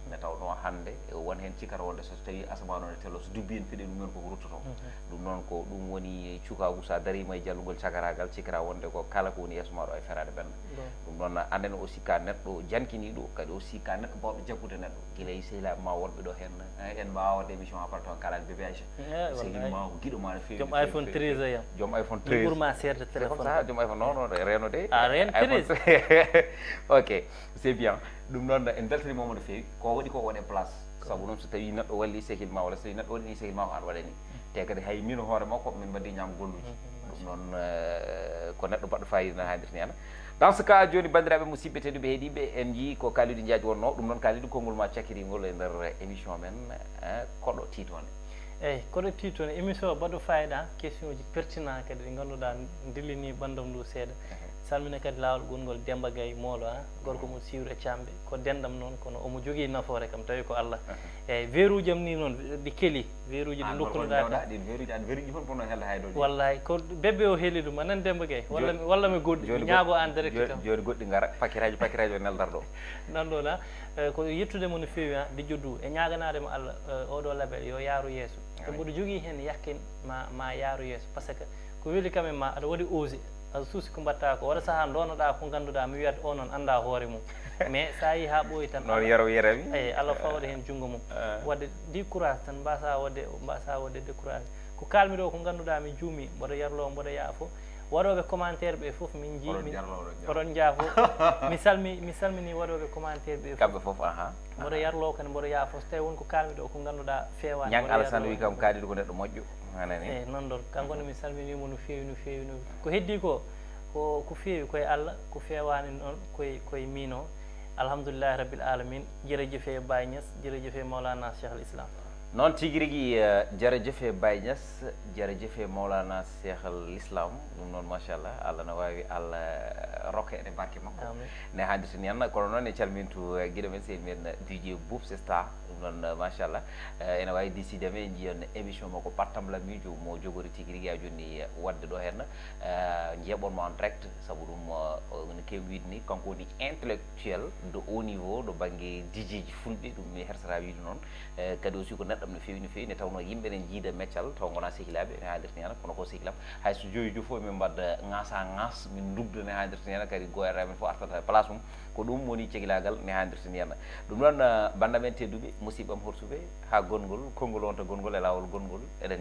Nde tawnoo hannde won heen cikata wonde so tawi asamaan o ne telo, so dubbi en piɗe ɗum noon koko ruttoto. Ɗum noon ko ɗum woni cukaagu, so a dariima e jallugol cagaragal, cikata wonde ko kala ko woni yeeso ma ɗo e feraade benn. Ɗum noon anen aussi ka neɗɗo jankiniiɗo, kadi aussi ka neɗɗo bawɗo jaggude neɗɗo. Gila e sehilaaɓe ma wonɓe ɗo heen, eh, en mbaawa waɗde émission ha pare toon kalaani bébé Aïcha. Eh, sehil wallahi. Ma ko giɗo ma no feewi, joom no feewi, iPhone no feewi. Treize yam. Joom iPhone Mi treize. Ɓurma seerde. C'est comme téléphone ça, kam. Joom iPhone, non, non, reno de. Ah, ren iPhone treize. Ok, c'est bien. Ɗum noon en mbeltaniima mo no feewi. Ko waɗi ko waɗe place. Sabu noon so tawi neɗɗo walli sehil ma, walla so tawi neɗɗo waɗani sehil ma, ko an waɗani. Te kadi hay min hoore makko min mbaɗi ñaam golluji. Ɗum noon, eh, ko neɗɗo baɗɗo fayida na haadirni ana. Dans ce cas, joni banndiraaɓe musidɓe tedduɓe heeɗiiɓe, en njii ko Kalidou Ndiaye wonno. Ɗum noon Kalidou, konngol ma cakkiringol e nder émission men, eh, koɗo tiitoonde. Eyyi, koɗo tiitoonde, émission o baɗɗo fayida, question ji pertinent kadi ɗi ngannduɗaa ndillini ɓanndam ndu seeɗa. Salmina kadi laawol gonngol Demba Gaye Moolo, a, gorko mo siwre camɓe, ko denɗam noon, kono omo jogii nafoore kam, tawi ko Allah. Eyyi, veeruuji am ni noon, ɗi keli, veeruuji ɗi dokkunoɗaa kam. Ɗin veeruuji, an veeruuji fof kono helde hay ɗo. Wallahi, ko bébé o heli ɗum, anan Demba Gaye, walla mi, walla mi goɗɗi, mi ñaago an direct kam. Joni goɗɗi ngara, pakiraji, pakiraji o neldar ɗo. Nan ɗo na, eh, ko yettude mo no feewi, ha, Didio Doux, e ñaaganaade mo Allah, eh, oɗo label yo yaaru yeeso. Te mboɗo jogii heen yakkin ma, ma yaaru yeeso, parce que ko weli kam e ma, aɗa waɗi osé, aɗa suusi ko mbaɗta ko, waɗa sahaa ndoonoɗaa ko ngannduɗaa, mi wiyat o noon annda hoore mum. Mais so a yii haa ɓooyi tan, noon Allah, yero yerami. Eyi, Allah fawda heen junngo mum. Ah. Waɗde di courage tan, mbasa waɗde, mbasa waɗde découragé. Ko kaalmi ɗo ko ngannduɗaa mi juumi, mboɗo yarlo, mboɗo yaafo. Waɗooɓe commentaire ɓe fof min njii, oɗon min, jarlo, oɗon jarlo. Oɗon njaafo. Mi salmi, mi salmini waɗooɓe commentaire ɓe fof. Kamɓe fof, aha. Mboɗo yarlo kadi, mboɗo yaafo. So tawi won ko kaalmi ɗo ko ngannduɗaa feewaani, ñang mboɗo Alassane yarlo. Wi kam kaaliɗo ko neɗɗo moƴƴo. Hanani. Eyi, noon ɗon. Kanko ne mi salminiimo no feewi, no feewi, no feewi. Ko heddii ko, ko, ko feewi koye Allah, ko feewaani noon koye, koye miin o. Alhamdulillahi Rabbil Alamin. Jërëjëfe Baye Niass, jërëjëfe Maulana Cheikh al Islam. Noon tigi rigi, eh, jërëjëfe Baye Niass, jërëjëfe Maulana Cheikh al Islam. Ɗum noon, machallah, Allah na waawi, Allah, eh, rokka en e barke makko. Amin. Ne hanndirta ni en, kono noon e calmintu, eh, giɗo men, sehil men, eh, D J Boubs Star. Ɗum noon, eh, machallah, eh, ene waawi décidé men en njiyan émission makko Pattam Lamiijo mo jogori tigi rigi a jonni, eh, waɗde ɗo heen, eh, njeeɓon mo en direct, sabu ɗum, eh, o, no keewi wiide ni, kanko woni intellectuel de haut niveau ɗo bannge D J ji fulɓe, ɗum mi hersata wiide noon. Eh, kadi aussi ko neɗɗo no feewi, no feewi, nde tawnoo yimɓe ne njiida meccal, taw ngonaa sehilaaɓe, ne haalirta ni heen, kono ko sehilaaɓe. Hay so joyi joyi fof min mbaɗa ŋaasa ŋaas, min ndugda ne haalirta ni heen, kadi goyata men fof artata e place mum. Ko ɗum woni cehilaagal ne haalirta ni heen. Ɗum noon, eh, bannda men tedduɓe, musiɓɓam horsuɓe, haa gongol, konngol wonta gongol e laawol gongol, eɗen